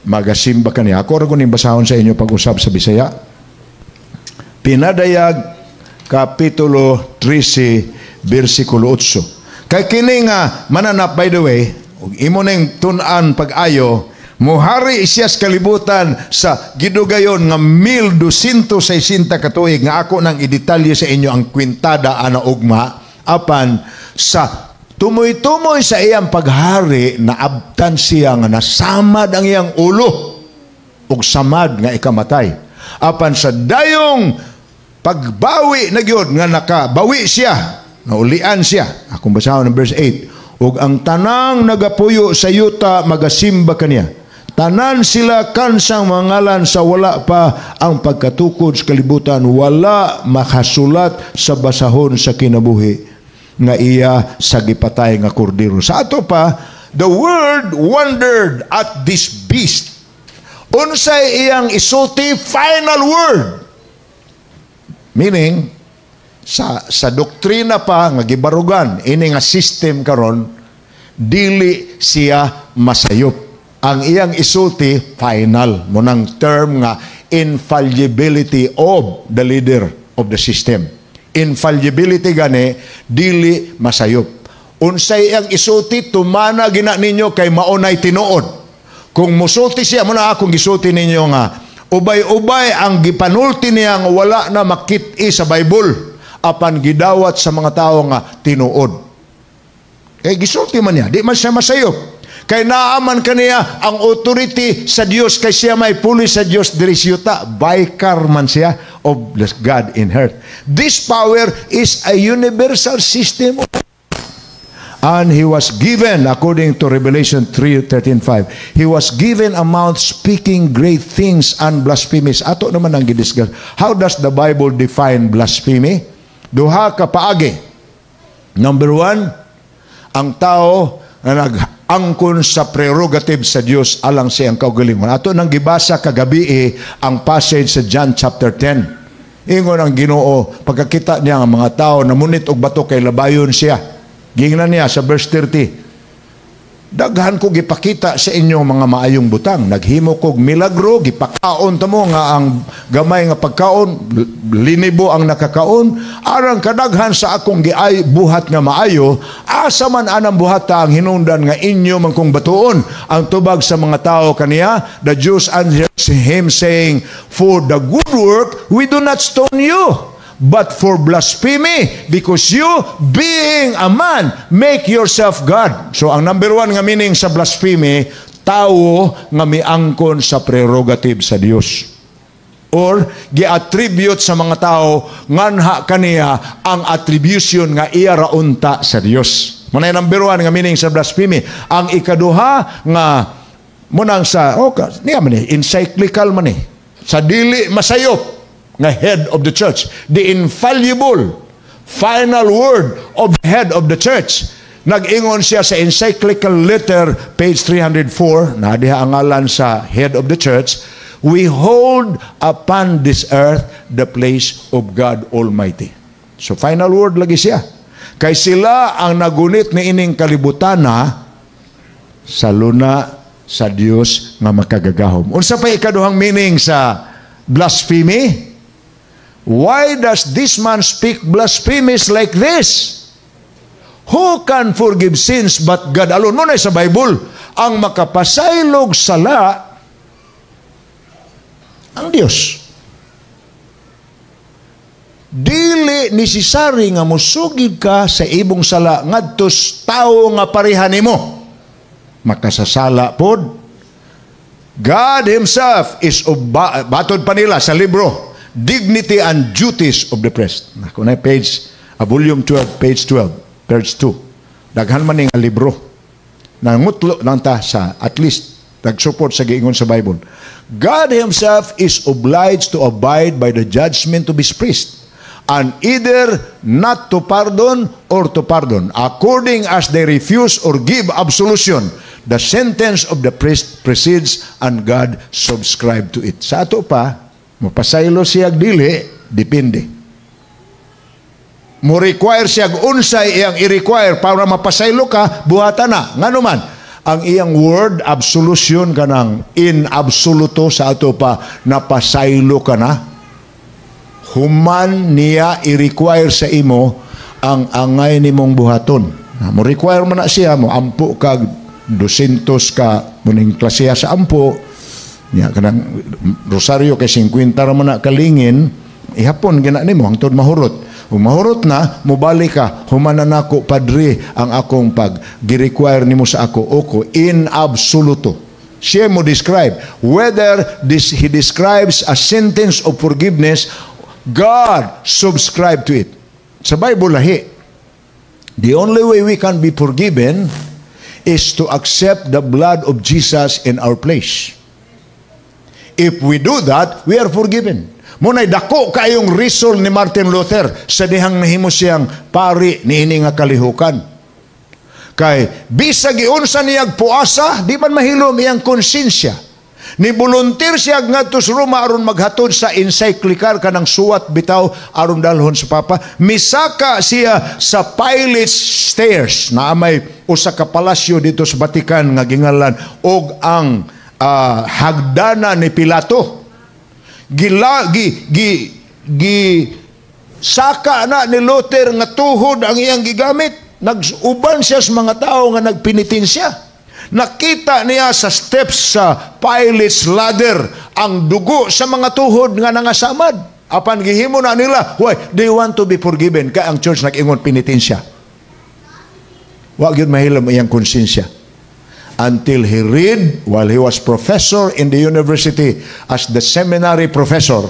magasimba kaniya. Ako ra kuning basahon sa inyo pag-usab sa Bisaya. Pinadayag kapitulo 13 bersikulo 8. Kay kini nga mananap, by the way, ug imo ning tun-an pag-ayo, muhari siya sa kalibutan sa gidugayon nga 1260 ka tuig nga ako nang idetalye sa inyo ang kwintada ana ugma, apan Sa tumoy-tumoy sa iyang paghari, naabtan siya nga nasamad ang iyang ulo ug samad nga ikamatay. Apan sa dayong pagbawi na gyud nga nakabawi siya, naulian siya. Akong basahon ng verse 8. "Ug ang tanang nagapuyo sa yuta magasimba kaniya. Tanan sila kansang mangalan sa wala pa ang pagkatukod sa kalibutan, wala makasulat sa basahon sa kinabuhi nga iya sa gipatay nga kordero." Sa ato pa, the world wondered at this beast. Unsay iyang isulti? Final word. Meaning, sa doktrina pa nga gibarugan ini nga system karon, dili siya masayop. Ang iyang isulti final mo nang term nga infallibility of the leader of the system. Infallibility gani, dili masayop. Unsay iyang isulti, tumana gina ninyo kay maunay tinuod. Kung musulti siya mo na akong gisulti ninyo nga ubay-ubay ang gipanulti niya nga wala na makit-i sa Bible, apan gidawat sa mga tao nga tinuod. Kay gisulti man niya, di man siya masayop. Kay naaman kaniya ang authority sa Dios, kay siya may puli sa Dios diri sa yuta, vicar man siya of the God in earth. This power is a universal system. And he was given, according to Revelation 3, 13, 5, he was given a mouth speaking great things and blasphemies. Ato naman ang gidiscuss. How does the Bible define blasphemy? Duha ka paagi. Number one, ang tao na nag-angkon sa prerogative sa Dios alang sa iyang kaugalingon. Ato nang gibasa kagabi eh, ang passage sa John chapter 10. Ingon ang Ginoo, pagkakita niya ang mga tao namunit og bato kay labayon siya. Gingnan niya sa verse 30, "Daghan ko gipakita sa inyo mga maayong butang. Naghimo kog milagro, gipakaon ta mo nga ang gamay nga pagkaon, linibo ang nakakaon. Arang kadaghan sa akong giay buhat nga maayo, asa man anang buhata ang hinungdan nga inyo man kong batuon?" Ang tubag sa mga tao kaniya, the Jews answered him, saying, "For the good work we do not stone you, but for blasphemy, because you, being a man, make yourself God." So ang number one nga meaning sa blasphemy, tao nga miangkon sa prerogative sa Dios or gi-attribute sa mga tao nganha kaniya ang attribution nga iya ra unta sa Dios. Muna number one nga meaning sa blasphemy. Ang ikaduha nga munang sa oh, niya man eh, encyclical man eh, sa dili masayop nga head of the church, the infallible final word of the head of the church. Nag-ingon siya sa encyclical letter, page 304, na diha ang ngalan sa head of the church, "We hold upon this earth the place of God Almighty." So final word lagi siya. Kay sila ang nagunit ni ining kalibutana sa luna sa Dios nga makagagahom. Unsa pa ikaduhang meaning sa blasphemy? "Why does this man speak blasphemies like this? Who can forgive sins but God alone?" Muna sa Bible, ang makapasaylog sala ang Dios. Dili necessary nga musugid ka sa imong sala ngadto tao nga pareha nimo. Makasasala pod. God Himself is batod pa nila sa libro Dignity and Duties of the Priest. Nako na page, volume 12, page 12, page 2. Daghan man ni nga libro. Nangutlo lang ta sa at least nag-support sa giingon sa Bible. God Himself is obliged to abide by the judgment of His priest and either not to pardon or to pardon, according as they refuse or give absolution. The sentence of the priest precedes and God subscribe to it. Sa ato pa, mapasaylo siya dili, depende. Mo require siya unsay iyang i-require para mapasaylo ka, buhatan na. Ngano man, ang iyang word absolution, kanang in absoluto, sa ato pa napasaylo ka na human niya i-require sa imo ang angay nimong buhaton. Mo require man na siya mo ampo kag 200 ka muning klasiya sa ampo niya, kanang rosaryo kay 50 ra man na kalingin, ihapon gina nimo hangtod mahurot. Kung mahurot na, mubalik ka, "Humana nako, Padre, ang akong pag gi-require nimo sa ako oko in absoluto." Siya mo describe whether this he describes a sentence of forgiveness, God subscribe to it. Sa Bible lahi. The only way we can be forgiven is to accept the blood of Jesus in our place. If we do that, we are forgiven. Muna'y dako kayong reason ni Martin Luther sa dihang nahimo siyang pari niini nga kalihukan. Kay bisag giunsa niyag puasa, di man mahilom iyang konsensya. Ni volunteer siya ngadto sa Roma aron maghatod sa encyclical, kanang suwat bitaw aron dalhon sa Papa. Misaka siya sa Pilate's Stairs na may usa ka palasyo dito sa Vatican nga gingalan og ang hagdana ni Pilato. Gila gi gi gi saka na ni Luther nga tuhod ang iyang gigamit. Nag-uban siya sa mga tao nga nagpenitensya. Nakita niya sa steps sa Pilate's ladder ang dugo sa mga tuhod nga nangasamad. Apan gihimo na nila. Why? They want to be forgiven. Kay ang church nag-ingon penitensya. Wa gyud mahilom iyang konsensya until he read while he was professor in the university as the seminary professor.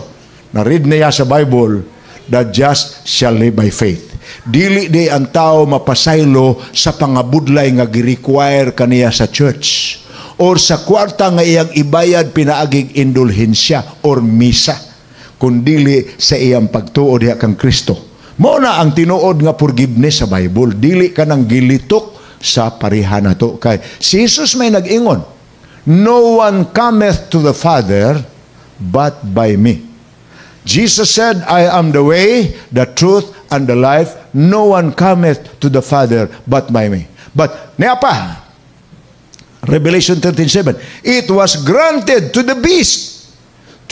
Na read niya sa Bible, "The just shall live by faith." Dili di ang tao mapasaylo sa pangabudlay nga gi-require kaniya sa church or sa kwarta nga iyang ibayad pinaagig indulhensya or misa, kundili sa iyang pagtuo diha kang Kristo. Mao na ang tinuod nga forgiveness sa Bible, dili ka nang gilitok sa pareha nato, kay si Jesus may nag-ingon, "No one cometh to the Father but by me." Jesus said, "I am the way, the truth, and the life. No one cometh to the Father but by me." But, niya pa, Revelation 13:7, it was granted to the beast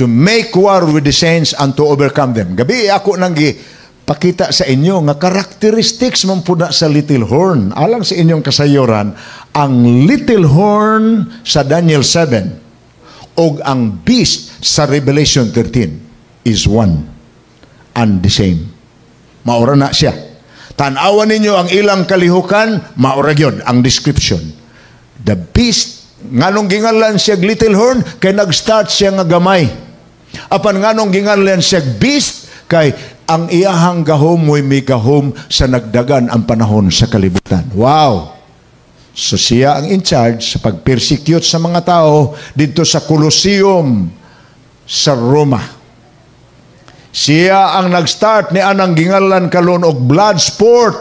to make war with the saints and to overcome them. Gabi ako nang pakita sa inyo nga characteristics man pud na sa little horn. Alang sa inyong kasayuran, ang little horn sa Daniel 7 og ang beast sa Revelation 13 is one and the same. Maura na siya. Tanawan ninyo ang ilang kalihukan, maura gyud ang description. The beast, nganong gingalan siya little horn? Kay nag-start siya nga gamay. Apan nganong gingalan siya beast? Kay ang iyahang gahom mo'y may gahom sa nagdagan ang panahon sa kalibutan. Wow! So siya ang in charge sa pag-persecute sa mga tao dito sa Colosseum sa Roma. Siya ang nag-start ni anang gingalan karon og blood sport,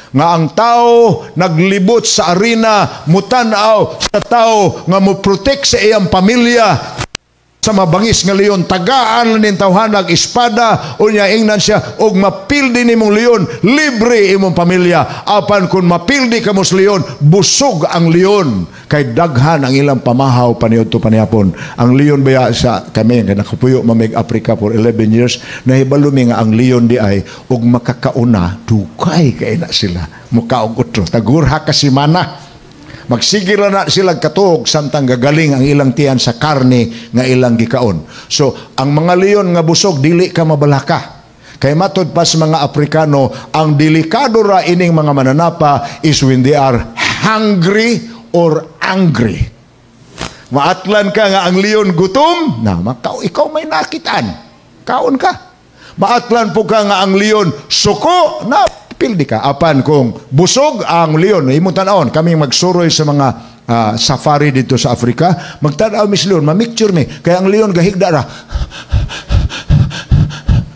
nga ang tao naglibot sa arena mutan-aw sa tao nga mo protect sa iyang pamilya sa mabangis nga leon. Tagaan ning tawhanag espada, unya ingnan siya og mapildi nimong leon, libre imong pamilya. Apan kung mapildi kamo sa leon, busog ang leon kay daghan ang ilang pamahaw paniudto panihapon. Ang leon baya, sa kami nga nakapuyo mamig Africa for 11 years, nahibalo mi nga ang leon di ay og makakauna, dugay kay na sila mukaog otro, tagurha ka semana. Magsige ra na sila katuog samtang gagaling ang ilang tiyan sa karne nga ilang gikaon. So, ang mga leon nga busog, dili ka mabalaka. Kay matod pa sa mga Afrikano, ang delikado ra ining mga mananapa is when they are hungry or angry. Maatlan ka nga ang leon gutom, na makaw, ikaw may nakitaan. Kaon ka. Maatlan po ka nga ang leon suko, na pildi ka. Apan kung busog ang leon, imong tan-awon, kami magsuroy sa mga safari dito sa Afrika, magtanaw mi sa leon, mamicture mi. Kaya ang leon gahigda ra.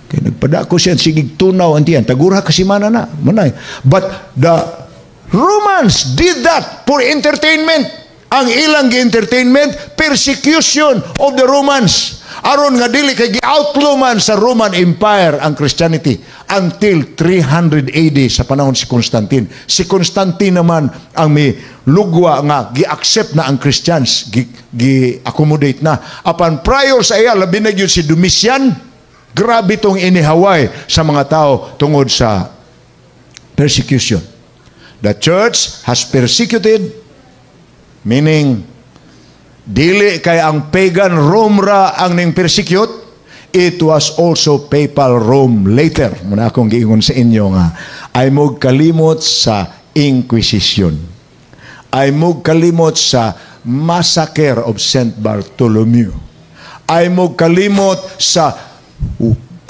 Kaya nagpadako siya, sigig tunaw ang tiyan. Tagura kasi mana na. Manay. But the Romans did that for entertainment. Ang ilang entertainment, persecution of the Romans. Aron nga dili, kay gi-outlaw man sa Roman Empire ang Christianity until 300 AD sa panahon si Constantine. Si Constantine naman ang may lugwa nga gi-accept na ang Christians, gi-accommodate na. Apan prior sa iya, labi na gyud si Domitian, grabe tong inihaway sa mga tao tungod sa persecution. The church has persecuted, meaning dili kay ang pagan Rome ra ang ning persecute, It was also Papal Rome later. Mao na akong giingon sa inyo nga ay mo kalimot sa Inquisition. Ay mo kalimot sa massacre of Saint Bartholomew. Ay mo kalimot sa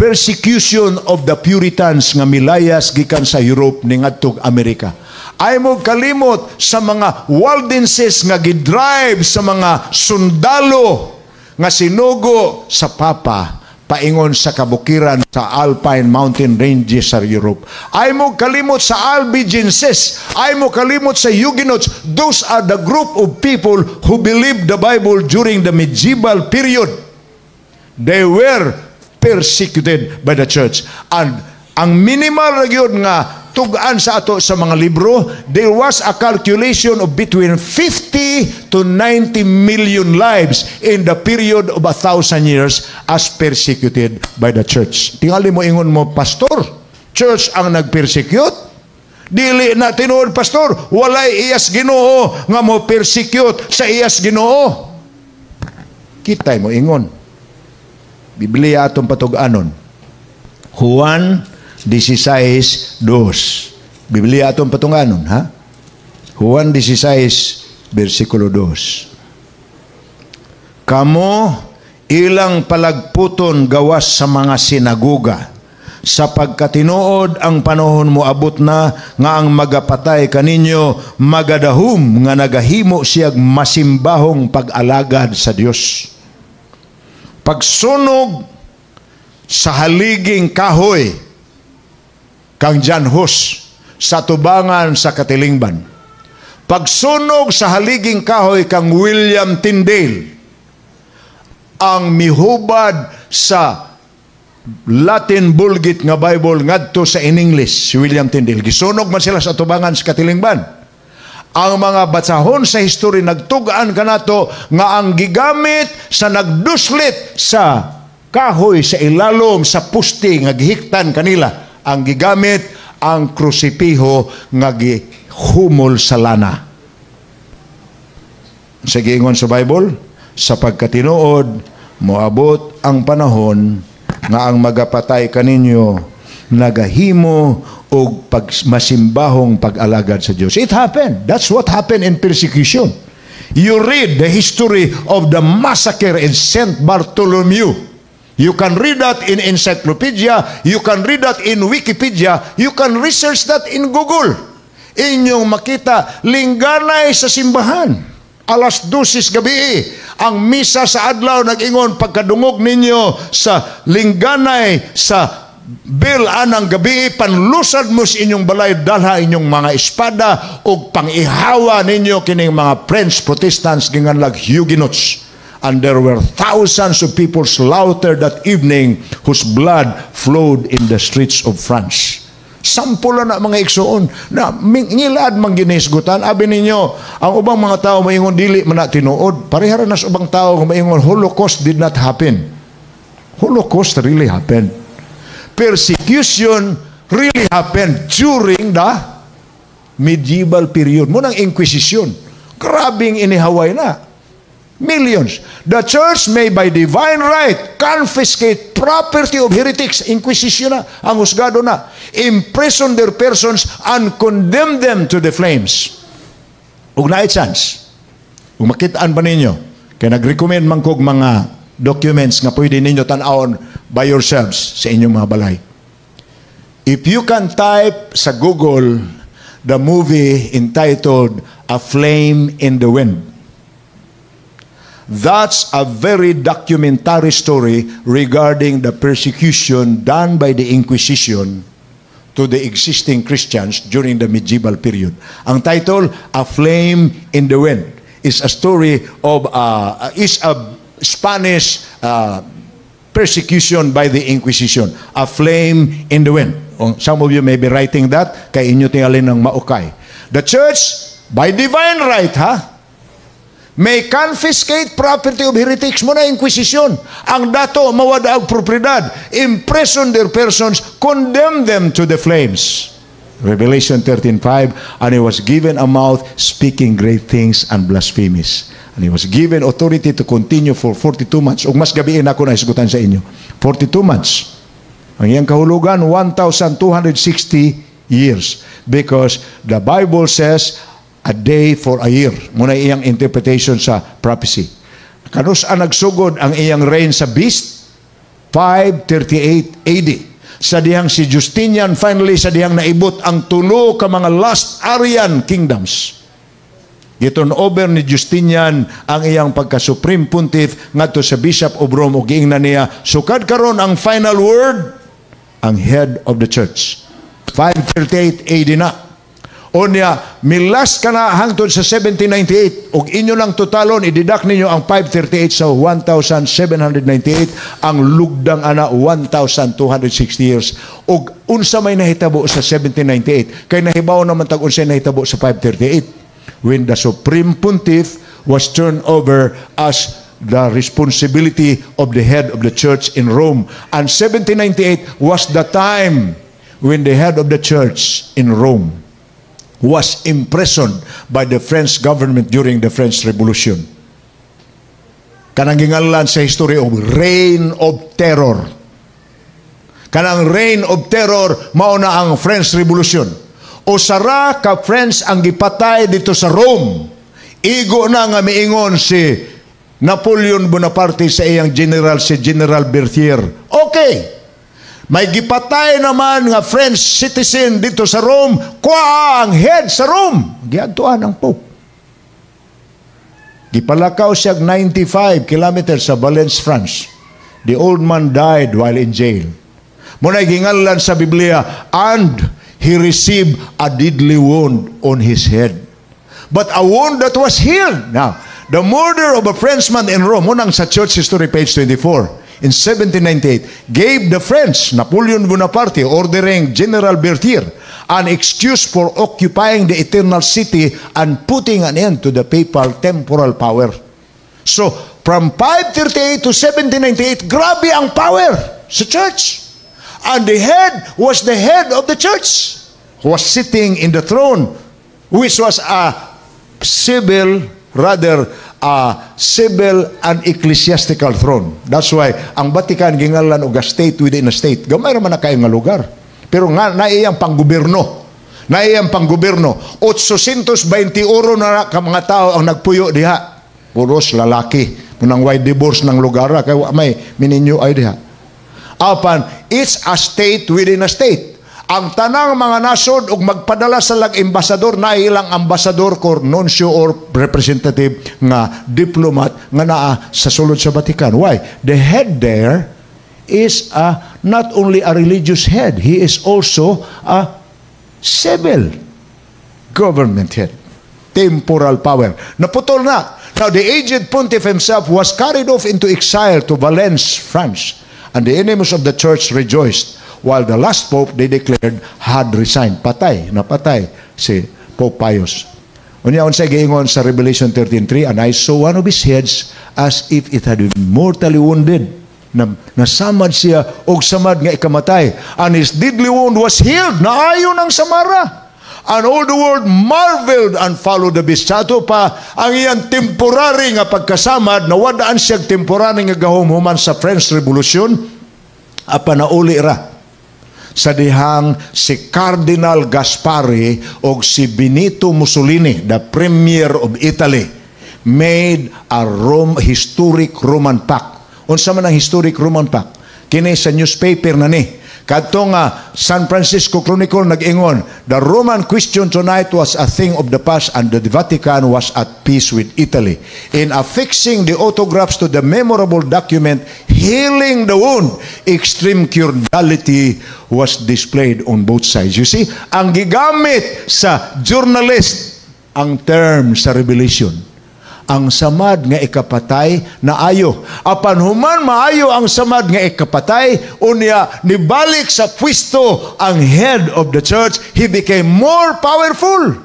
persecution of the Puritans nga milayas gikan sa Europe ni ngadtog Amerika. Ay mo kalimot sa mga Waldenses nga gidrive sa mga sundalo nga sinugo sa Papa paingon sa kabukiran sa Alpine Mountain Ranges sa Europe. Ay mo kalimot sa Albigenses, ay mo kalimot sa Huguenots. Those are the group of people who believed the Bible during the medieval period. They were persecuted by the church. And ang minimal ra gyud nga tug-an sa ato sa mga libro, there was a calculation of between 50 to 90 million lives in the period of 1,000 years as persecuted by the church. Tingali mo ingon mo, "Pastor, church ang nag-persecute?" Dili na tinuod, pastor, walay iyas Ginoo nga mo persecute sa iyas Ginoo. Kitay mo ingon. Biblia atong patug-anon. Juan 16:2. Biblia atong patug-anon, ha? Juan 16, versikulo 2. Kamo ilang palagputon gawas sa mga sinaguga sapagkat tinuod ang panahon moabot na nga ang magapatay kaninyo magadahum nga nagahimo siyag masimbahong pag-alagad sa Dios. Pagsunog sa haliging kahoy kang John Hus sa tubangan sa katilingban. Pagsunog sa haliging kahoy kang William Tyndale, ang mihubad sa Latin Vulgate nga Bible ngadto sa in English, si William Tyndale. Gisunog man sila sa tubangan sa katilingban. Ang mga basahon sa history nagtug-an kanato nga ang gigamit sa nagduslit sa kahoy sa ilalom sa puste nga gihiktan kanila, ang gigamit ang krusipiho nga gihumol sa lana. Sa giingon sa Bible, sapagkat tinuod moabot ang panahon nga ang magapatay kaninyo nagahimo og pag masimbahong pag-alagad sa Dios. It happened. That's what happened in persecution. You read the history of the massacre in Saint Bartholomew. You can read that in encyclopedia, you can read that in Wikipedia, you can research that in Google. Inyong makita, lingganay sa simbahan. Alas 12 gabi, ang misa sa adlaw nag-ingon, pagkadungog ninyo sa lingganay sa bell anang gabi, panlusad mo sa inyong balay, dalha inyong mga espada ug pangihawa ninyo kining mga French Protestants ginganlag Huguenots. And there were thousands of people slaughtered that evening whose blood flowed in the streets of France. Sample na, mga igsuon, na ngilad man ginisgutan. Abi ninyo, ang ubang mga tao maingon dili man na tinuod. Parehara na sa ubang tao nga maingon Holocaust did not happen. Holocaust really happened. Persecution really happened during the medieval period. Mao nang Inquisition. Grabing inihaway na. Millions. The church may by divine right confiscate property of heretics. Inquisition na. Ang husgado na. Imprison their persons and condemn them to the flames. Ug naay chance. Ug makitaan pa ninyo, kay nag-recommend man kog mga documents nga pwede ninyo tan-awon by yourselves sa inyong mga balay. If you can type sa Google the movie entitled A Flame in the Wind, that's a very documentary story regarding the persecution done by the Inquisition to the existing Christians during the medieval period. Ang title, A Flame in the Wind, is a story of is a Spanish persecution by the Inquisition. A Flame in the Wind. Oh, some of you may be writing that, kay inyo tingalin ng maukay. The church, by divine right, ha? May confiscate property of heretics. Mao na Inquisition. Ang dato, mawada ang propriedad. Imprison their persons, condemn them to the flames. Revelation 13:5, "And he was given a mouth speaking great things and blasphemies." And he was given authority to continue for 42 months. Ug mas gabii nako na hisgutan sa inyo. 42 months. Ang iyang kahulugan, 1,260 years. Because the Bible says, a day for a year. Mao na iyang interpretation sa prophecy. Kanus-a nagsugod ang iyang reign sa beast? 538 AD. Sa dihang si Justinian finally sa dihang naibot ang tulo ka mga last Arian kingdoms. Gi-turn over ni Justinian ang iyang pagka-supreme pontiff ngadto sa Bishop of Rome ug giingnan niya, sukad karon ang final word ang head of the church. 538 AD na. Unya, mi-last kana hangtod sa 1798 ug inyo lang totalon, i-deduct ninyo ang 538 sa 1798, ang lugdang ana 1260 years. Ug unsa may nahitabo sa 1798? Kay nahibaw naman tag unsay nahitabo sa 538 when the supreme pontiff was turned over as the responsibility of the head of the church in Rome. And 1798 was the time when the head of the church in Rome was imprisoned by the French government during the French Revolution. Kanang gingalan sa history of Reign of Terror. Kanang Reign of Terror, mao na ang French Revolution. Usa ra ka French ang gipatay didto sa Rome. Igo na nga miingon si Napoleon Bonaparte sa iyang general, si General Berthier. Okay. May gipatay naman nga French citizen didto sa Rome, kuha ang head sa Rome. Giadtuan ang Pope. Gipalakaw siya 95 kilometers sa Valence, France. The old man died while in jail. Mao na gingalan sa Biblia, and he received a deadly wound on his head. But a wound that was healed. Now, the murder of a Frenchman in Rome, mao nang sa Church History, page 24, in 1798, gave the French, Napoleon Bonaparte, ordering General Berthier, an excuse for occupying the Eternal City and putting an end to the papal temporal power. So, from 538 to 1798, grabe ang power sa church. And the head was the head of the church who was sitting in the throne, which was a civil, rather a civil and ecclesiastical throne. That's why ang Vatican gingalan og a state within a state. Gamay ra man na kayo nga lugar. Pero nga naiyang panggobyerno. Naiyang panggobyerno. 820 na ka mga tao ang nagpuyo diha. Puros lalaki. Mao nang way divorce ng lugar kay wa may mininyo ay diha. Apan, it's a state within a state. Ang tanang mga nasod og magpadala sa lag embasador na ilang ambasador or nuncio or representative nga diplomat nga naa sa sulod sa Vatican. Why? The head there is a, not only a religious head, he is also a civil government head. Temporal power. Naputol na. Now, the aged pontiff himself was carried off into exile to Valence, France. And the enemies of the church rejoiced, while the last pope, they declared, had resigned. Patay, napatay si Pope Pius. Unya unsay giingon sa Revelation 13:3, "And I saw one of his heads as if it had been mortally wounded." Na, nasamad siya og samad nga ikamatay. And his deadly wound was healed. Naayo ng samara. And all the world marveled and followed the beast. Sa ato pa, ang iyang temporary nga pagkasamad, nawadaan siya temporary nga gahom human sa French Revolution, apan nauli ra sa dihang si Cardinal Gaspari o si Benito Mussolini, the Premier of Italy, made a Rome, historic Roman Pact. Unsa man ang historic Roman Pact? Kini sa newspaper na ni. Kadto nga San Francisco Chronicle nag-ingon, "The Roman question tonight was a thing of the past and the Vatican was at peace with Italy. In affixing the autographs to the memorable document healing the wound, extreme cordiality was displayed on both sides." You see, ang gigamit sa journalist ang term sa Revelation, ang samad nga ikapatay na ayo. Apan human maayo ang samad nga ikapatay, unya nibalik sa pwesto ang head of the church, he became more powerful.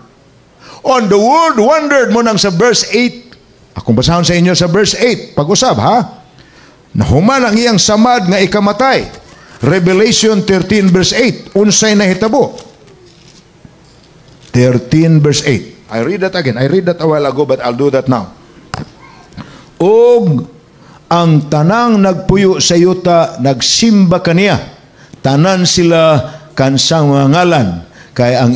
And the world wondered, mao nang sa verse 8. Akong basahon sa inyo sa verse 8. Pag-usab, ha? Nahuman ang iyang samad nga ikamatay. Revelation 13 verse 8. Unsay nahitabo? 13 verse 8. I read that again. I read that a while ago, but I'll do that now. Ug ang tanang nagpuyo sa yuta nagsimba kaniya. Tanan sila kansang mga ngalan kay ang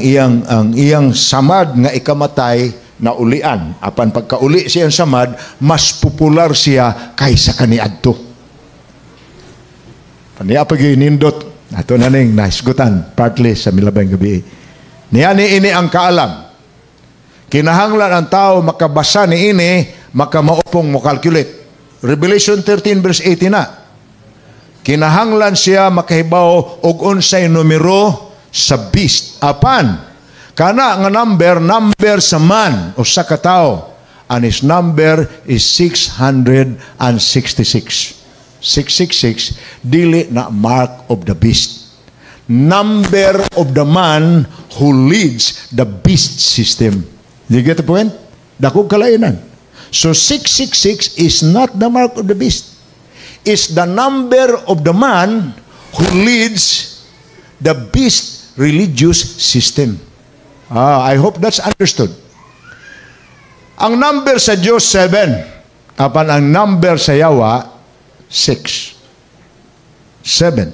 iyang samad nga ikamatay na ulian. Apan pagkauli siyang samad, mas popular siya kaysa kaniadto. Paniya pag nindot ato na ning nahisgutan partly sa milabay gabi. Niya ni ini ang kaalam. Kinahanglan ang tao makabasa ni ini, makamaupong mo calculate. Revelation 13 verse 18 na. Kinahanglan siya makahibaw og unsay numero sa beast. Apan kana nga number, number sa man o sa katao, and his number is 666. 666 dili na mark of the beast. Number of the man who leads the beast system. You get the point? Dakog kalainan. So 666 is not the mark of the beast. It's the number of the man who leads the beast religious system. Ah, I hope that's understood. Ang number sa Diyos, 7. Apan ang number sa yawa, 6. 7.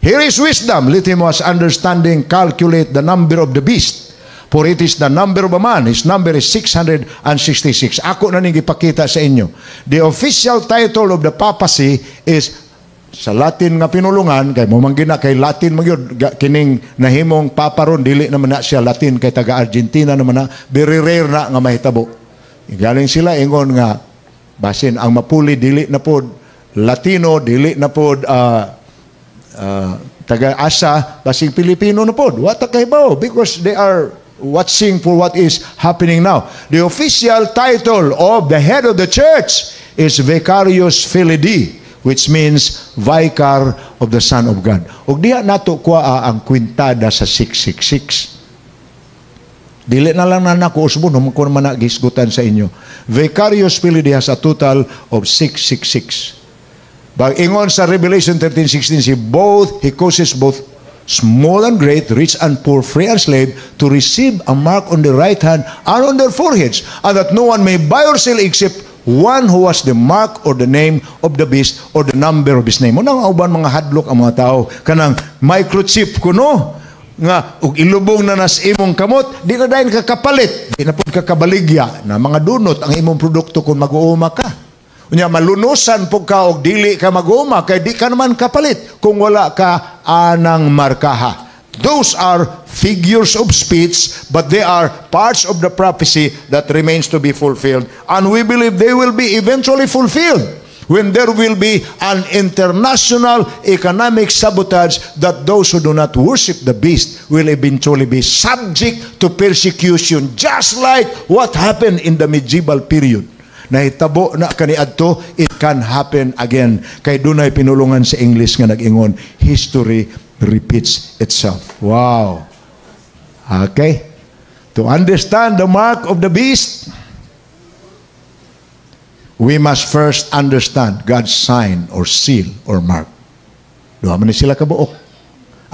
Here is wisdom. Let him who has understanding calculate the number of the beast. For it is the number of a man. His number is 666. Ako na ning ipakita sa inyo. The official title of the papacy is sa Latin nga pinulungan kay mo man gina kay Latin man gyud kining nahimong papa ron. Dili naman na siya Latin kay taga Argentina naman na. Very rare na nga mahitabo. Galing sila ingon nga basin ang mapuli dili na pod Latino, dili na pod taga asa, basing Pilipino na pod. Wa ta kahibaw because they are watching for what is happening now. The official title of the head of the church is Vicarius Filii Dei, which means Vicar of the Son of God. Ug diha nato kuha ang kwintada sa 666. Dili na lang na nako usbon kung man na gisgutan sa inyo. Vicarius Filii Dei has a total of 666. Bag ingon sa Revelation 13:16, si both he causes both small and great, rich and poor, free and slave, to receive a mark on the right hand and on their foreheads, and that no one may buy or sell except one who has the mark or the name of the beast or the number of his name. Unang uban mga hadlok ang mga tao kanang microchip kuno nga ug ilubong na nas imong kamot, di na dayon ka kapalit, di na pud ka kabaligya na mga dunot ang imong produkto kung mag-uuma ka. Unya malunusan pud ka og dili ka mag-uuma kay di ka naman kapalit kung wala ka anang markaha. Those are figures of speech, but they are parts of the prophecy that remains to be fulfilled. And we believe they will be eventually fulfilled when there will be an international economic sabotage that those who do not worship the beast will eventually be subject to persecution, just like what happened in the medieval period. Nahitabo na kaniadto, it can happen again. Kay dunay pinulungan sa English nga nag-ingon, "History repeats itself." Wow. Okay? To understand the mark of the beast, we must first understand God's sign or seal or mark. Duha man ni sila kabuok.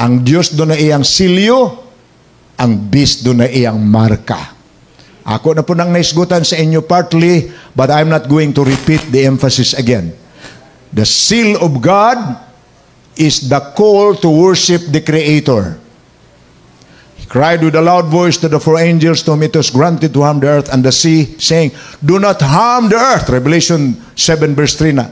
Ang Diyos duna iyang silyo, ang beast duna iyang marka. Ako na po nang naisgutan sa inyo partly, but I'm not going to repeat the emphasis again. The seal of God is the call to worship the Creator. He cried with a loud voice to the four angels to whom it was granted to harm the earth and the sea, saying, "Do not harm the earth." Revelation 7 verse 3 na.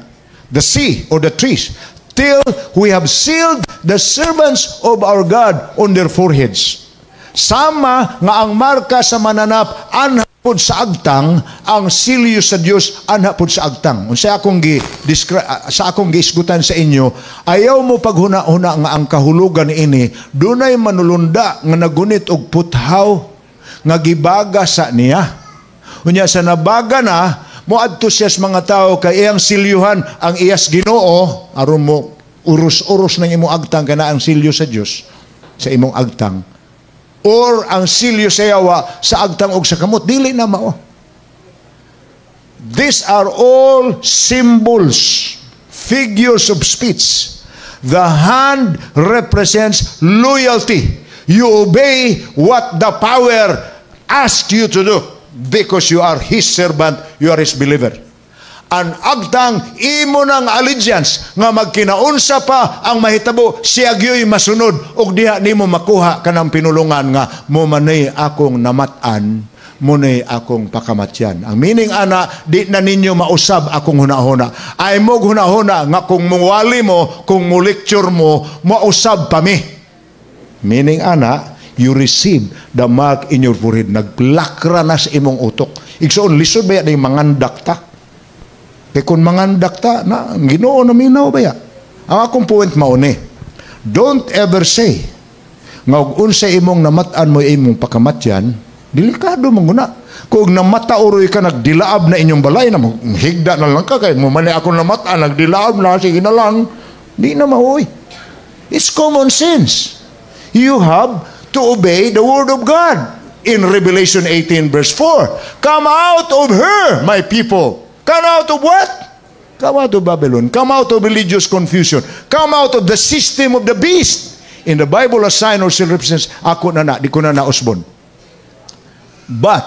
The sea or the trees, till we have sealed the servants of our God on their foreheads. Sama nga ang marka sa mananap anha pod sa agtang, ang silyo sa Dios anha pod sa agtang. Unsa akong gi sa akong giisgutan sa inyo, ayaw mo paghuna-huna nga ang kahulugan ini dunay manulunda nga nagunit og puthaw nga gibaga sa niya. Unya sa nabaga na, moadto siya sa mga tao kay iyang silyuhan ang iyas Ginoo aron mo uros-uros ng imong agtang kana ang silyo sa Dios sa imong agtang or ang silyo sa yawa sa agtang og sa kamot. Dili na mao. These are all symbols, figures of speech. The hand represents loyalty. You obey what the power asks you to do because you are his servant, you are his believer. Ang agtang imo ng allegiance nga magkinaunsa pa ang mahitabo, siya gyoy masunod ug diha nimo makuha kanang pinulungan nga mo manay akong namat-an, munay akong pakamatyan. Ang meaning ana, di na ninyo mausab akong hunahuna. Ay mo hunahuna nga kung muwali mo, kung mu-lecture mo, mausab pa mi. Meaning ana, you receive the mark in your forehead. Nagplakra na sa imong utok. Igsoon, lisod ba yan mangandak ta? Kay kung mangandak ta, na, ang Ginoo na minaw ba ya? Ang akong point mauni, don't ever say, nga og unsa imong namat-an mo imong pakamatyan, delikado man guna. Kung namata uroy ka, nagdilaab na inyong balay, na higda na lang ka, kay mo man ako namat-an, nagdilaab na, sige na lang, di na maoy. It's common sense. You have to obey the word of God. In Revelation 18 verse 4, "Come out of her, my people." Come out of what? Come out of Babylon. Come out of religious confusion. Come out of the system of the beast. In the Bible, a sign or seal represents, ako na na, di ko na nausbon. But,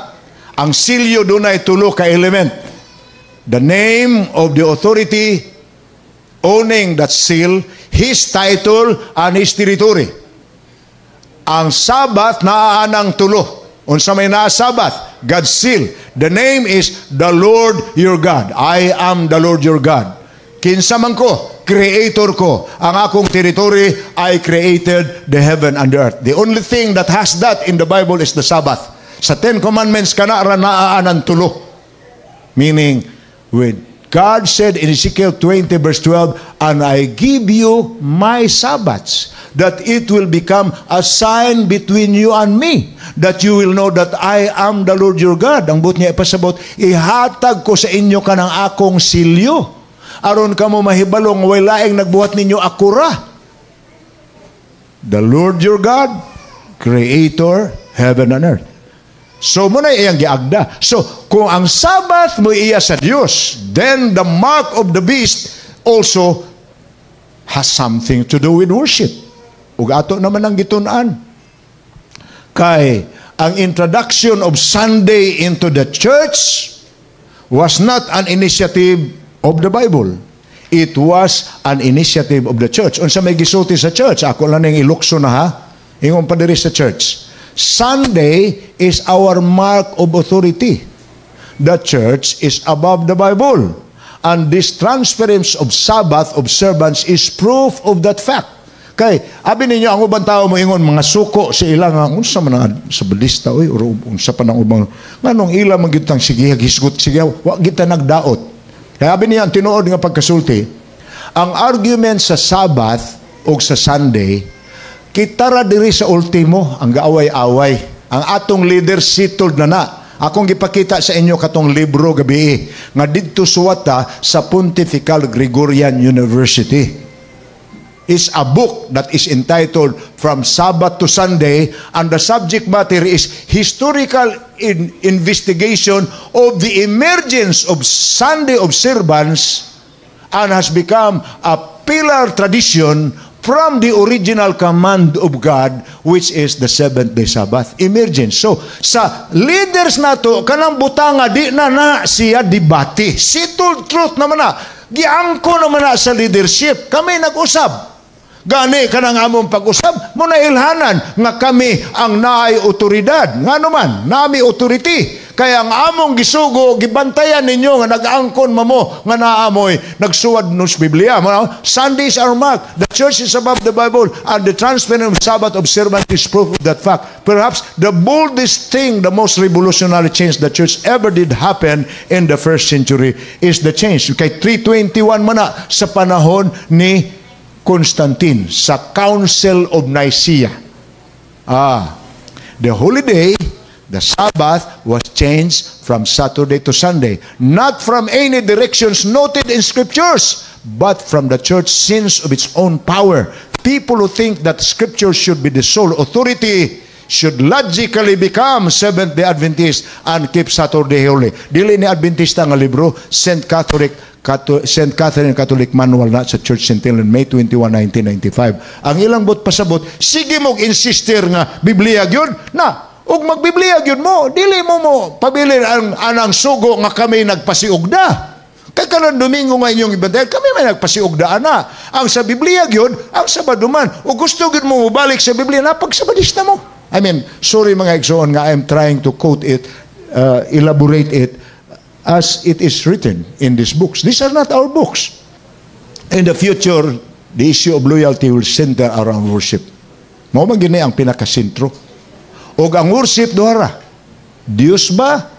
ang silyo dunay tulo ka element. The name of the authority owning that seal, his title, and his territory. Ang Sabbath naa anang tulo. Unsa may naa Sabbath? God's seal. The name is the Lord your God. I am the Lord your God. Kinsa man ko, creator ko. Ang akong territory, I created the heaven and the earth. The only thing that has that in the Bible is the Sabbath. Sa Ten Commandments, kana ra naa anang tulo. Meaning, when God said in Ezekiel 20 verse 12, "And I give you my Sabbaths, that it will become a sign between you and me, that you will know that I am the Lord your God." Ang buot niya ipasabot, ihatag ko sa inyo kanang akong silyo. Aron kamo mahibalo nga way laing nagbuhat ninyo, ako ra. The Lord your God, Creator, heaven and earth. So mo na iyang giagda. So kung ang Sabbath mo iya sa Dios, then the mark of the beast also has something to do with worship. Ug ato naman ang gitun-an. Kay ang introduction of Sunday into the church was not an initiative of the Bible. It was an initiative of the church. Unsa may gisulti sa church? Ako lang ning ilukso na ha. Ingon pa diri sa church. Sunday is our mark of authority. The church is above the Bible. And this transference of Sabbath observance is proof of that fact. Kay, abi ninyo, ang ubang tao mo ingon, mga suko sa ilang, ang unsa man ang Sabadista, oy, or unsa pa nang ubang, nganong ila man gyud tang sige, hisgot, sige, wa kita nagdaot. Kaya abi niya, ang tinuod nga pagkasulti, ang argument sa Sabbath o sa Sunday, kita ra diri sa ultimo, ang gaaway-away. Ang atong leader settled na na. Akong gipakita sa inyo katong libro gabi nga didto suwata sa Pontifical Gregorian University is a book that is entitled From Sabbath to Sunday, and the subject matter is historical investigation of the emergence of Sunday observance and has become a pillar tradition from the original command of God, which is the seventh day Sabbath. Emergence. So, sa leaders nato, kanang butanga, di na na siya debate. Settled truth naman na. Giangko naman na sa leadership. Kami nag-usab. Gani kanang among pag-usab, mo na ilhanan nga kami ang naay otoridad. Nga naman, nami authority. Kaya ang among gisugo, gibantayan ninyo nga nag-angkon mamo nga naamoy nagsuwad nos Biblia. Sunday is our mark. The church is above the Bible and the transference of Sabbath observance is proof of that fact. Perhaps the boldest thing, the most revolutionary change the church ever did happen in the first century is the change. Kay 321 man na sa panahon ni Constantine sa Council of Nicaea. The holiday, the Sabbath, was changed from Saturday to Sunday. Not from any directions noted in scriptures, but from the church sense of its own power. People who think that scripture should be the sole authority should logically become Seventh-day Adventist and keep Saturday holy. Dili ni Adventista nga libro, St. Catherine Catholic Manual na sa Church Sentinel, May 21, 1995. Ang ilang buot pasabot, sige mo insister nga Biblia gyud na ug magbiblia gyud mo, dili mo mo pabilin ang anang sugo nga kami nagpasiugda. Kay karon Domingo nga inyong ibantayan, kami may nagpasiugda ana. Ang sa Biblia gyud, ang Sabado man. O gusto gyud mo mobalik sa Biblia, napagsabadista mo. I mean, sorry, mga igsoon, nga I'm trying to quote it, elaborate it as it is written in these books. These are not our books. In the future, the issue of loyalty will center around worship. Mao man gyud ni ang pinakasentro. Og ang worship duha ra. Diyos ba?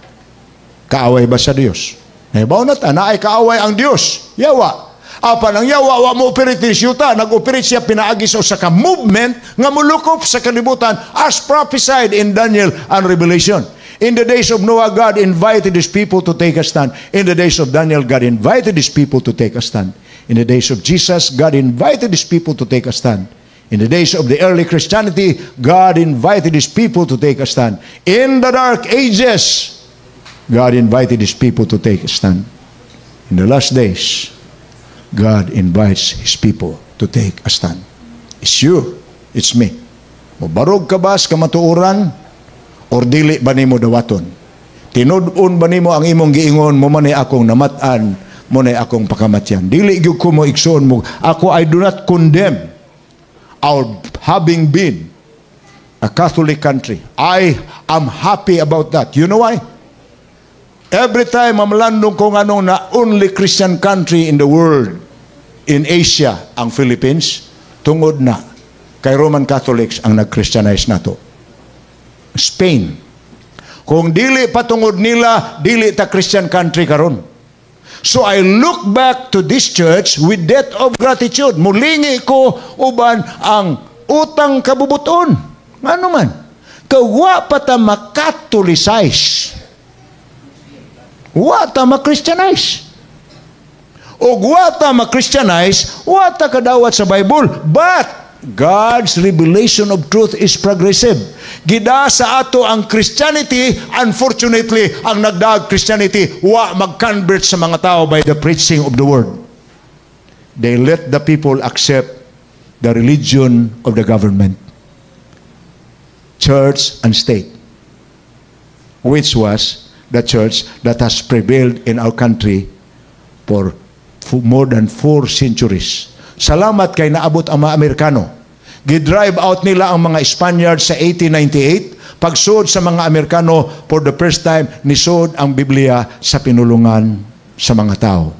Kaaway ba sa Diyos? Nahibaw na ta, naay kaaway ang Diyos. Yawa. Apan ang yawa, wa mo operate ni siyuta. Nag-operate siya pinaagi sa usa ka movement nga mulukop sa kalibutan as prophesied in Daniel and Revelation. In the days of Noah, God invited His people to take a stand. In the days of Daniel, God invited His people to take a stand. In the days of Jesus, God invited His people to take a stand. In the days of the early Christianity, God invited His people to take a stand. In the Dark Ages, God invited His people to take a stand. In the last days, God invites His people to take a stand. It's you, it's me. Mobarog ka ba sa kamatuoran or dili ba nimo dawaton? Tinud-on ba nimo ang imong giingon mo man akong namat-an, mao na akong pakamatyan? Dili gyud ko mo igsoon mo. Ako, I do not condemn our having been a Catholic country. I am happy about that. You know why? Every time mamalandong ko nganong na only Christian country in the world, in Asia, ang Philippines, tungod na kay Roman Catholics ang nag-Christianize nato. Spain. Kung dili patungod nila, dili ta Christian country karon. So I look back to this church with debt of gratitude. Mulingi ko uban ang utang kabubuton. Ano man? Kay wa pa ta makatolicize. Wa ta ma-Christianize. O wa ta ma-Christianize, wa ta kadawat sa Bible. But God's revelation of truth is progressive. Gida sa ato ang Christianity, unfortunately, ang nagdaag Christianity, wa mag-convert sa mga tao by the preaching of the word. They let the people accept the religion of the government, church and state, which was the church that has prevailed in our country for more than 4 centuries. Salamat kay naabot ang mga Amerikano. Gi-drive out nila ang mga Spaniards sa 1898. Pagsuod sa mga Amerikano, for the first time, nisod ang Biblia sa pinulungan sa mga tao.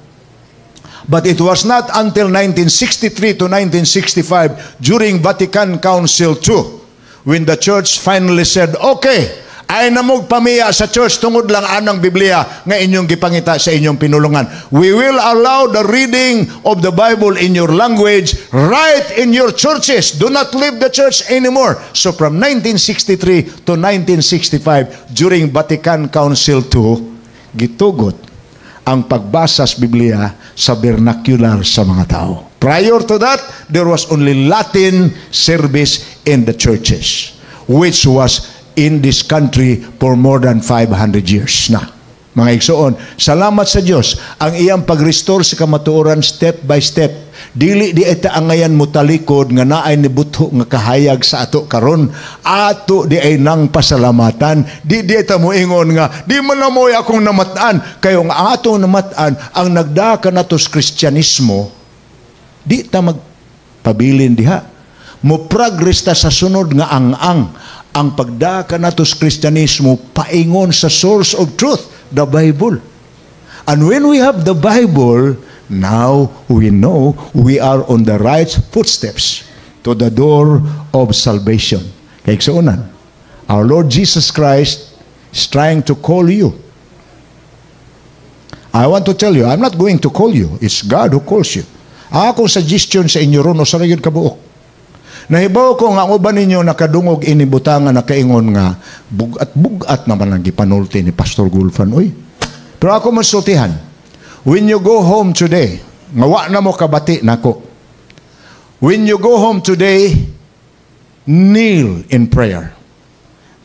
But it was not until 1963 to 1965, during Vatican Council II, when the church finally said, "Okay, ayaw na mog pamiya sa church tungod lang anang Biblia nga inyong gipangita sa inyong pinulungan. We will allow the reading of the Bible in your language right in your churches. Do not leave the church anymore." So from 1963 to 1965, during Vatican Council II, gitugot ang pagbasa sa Biblia sa vernacular sa mga tao. Prior to that, there was only Latin service in the churches, which was in this country for more than 500 years na. Mga igsoon, salamat sa Dios ang iyang pag-restore sa kamatuoran step by step. Dili diay ta angayan mo talikod nga naay nibutho nga kahayag sa ato karon. Ato diay nang pasalamatan. Di diay ta moingon nga di man na mo'y akong namat-an. Kayo nga ang atong namat-an ang nagdaka nato sa Kristyanismo, di ta magpabilin diha. Mo progress ta sa sunod nga ang-ang ang pagdaka nato sa Kristyanismo paingon sa source of truth, the Bible. And when we have the Bible, now we know we are on the right footsteps to the door of salvation. Kay igsuonan, our Lord Jesus Christ is trying to call you. I want to tell you, I'm not going to call you. It's God who calls you. Ang akong suggestion sa inyo ron, usa ra gyud kabuok. Nahibaw ko nga ang uban ninyo nakadungog ini butanga, nakaingon nga bugat-bugat naman ang gipanulti ni Pastor Gulfan. Uy. Pero ako masultihan, when you go home today, nga wa na mo kabati nako. When you go home today, kneel in prayer.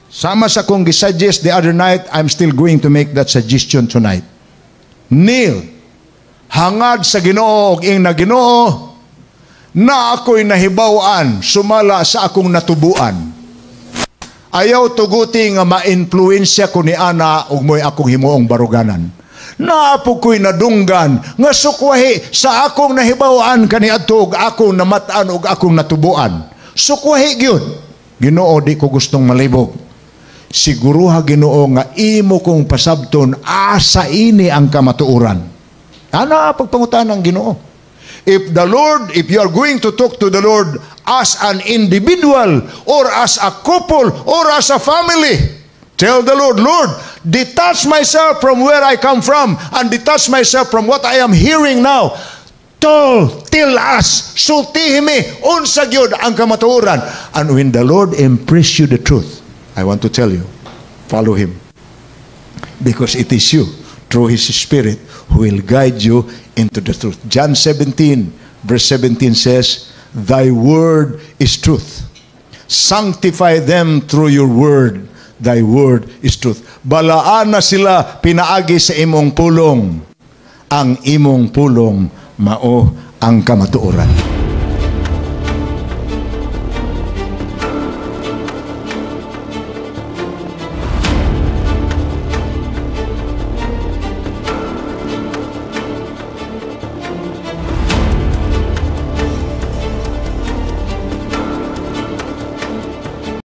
Sama sa kong gisuggest the other night, I'm still going to make that suggestion tonight. Kneel. Hangad sa Ginoo og ingna, "Ginoo, na ako'y nahibaw-an sumala sa akong natubuan. Ayaw tuguti nga ma-influensya ko ni ana ug mo'y akong himuong baruganan." Naa po ko'y nadunggan nga sukwahi sa akong nahibaw-an kaniadto ug akong namat-an ug akong natubuan. Sukwahi gyud. Ginoo, di ko gustong malibog. Siguruha, Ginoo, nga imo kong pasabton asa ini ang kamatuoran. Ana pagpangutan ng Ginoo. If you are going to talk to the Lord as an individual or as a couple or as a family, tell the Lord, "Lord, detach myself from where I come from and detach myself from what I am hearing now. Tell us, sultihi mi, unsa gyud ang kamatuoran." And when the Lord impress you the truth, I want to tell you, follow Him. Because it is you, through His Spirit, who will guide you into the truth. John 17, verse 17 says, "Thy word is truth. Sanctify them through your word. Thy word is truth." Balaana sila pinaagi sa imong pulong. Ang imong pulong mao ang kamatuoran.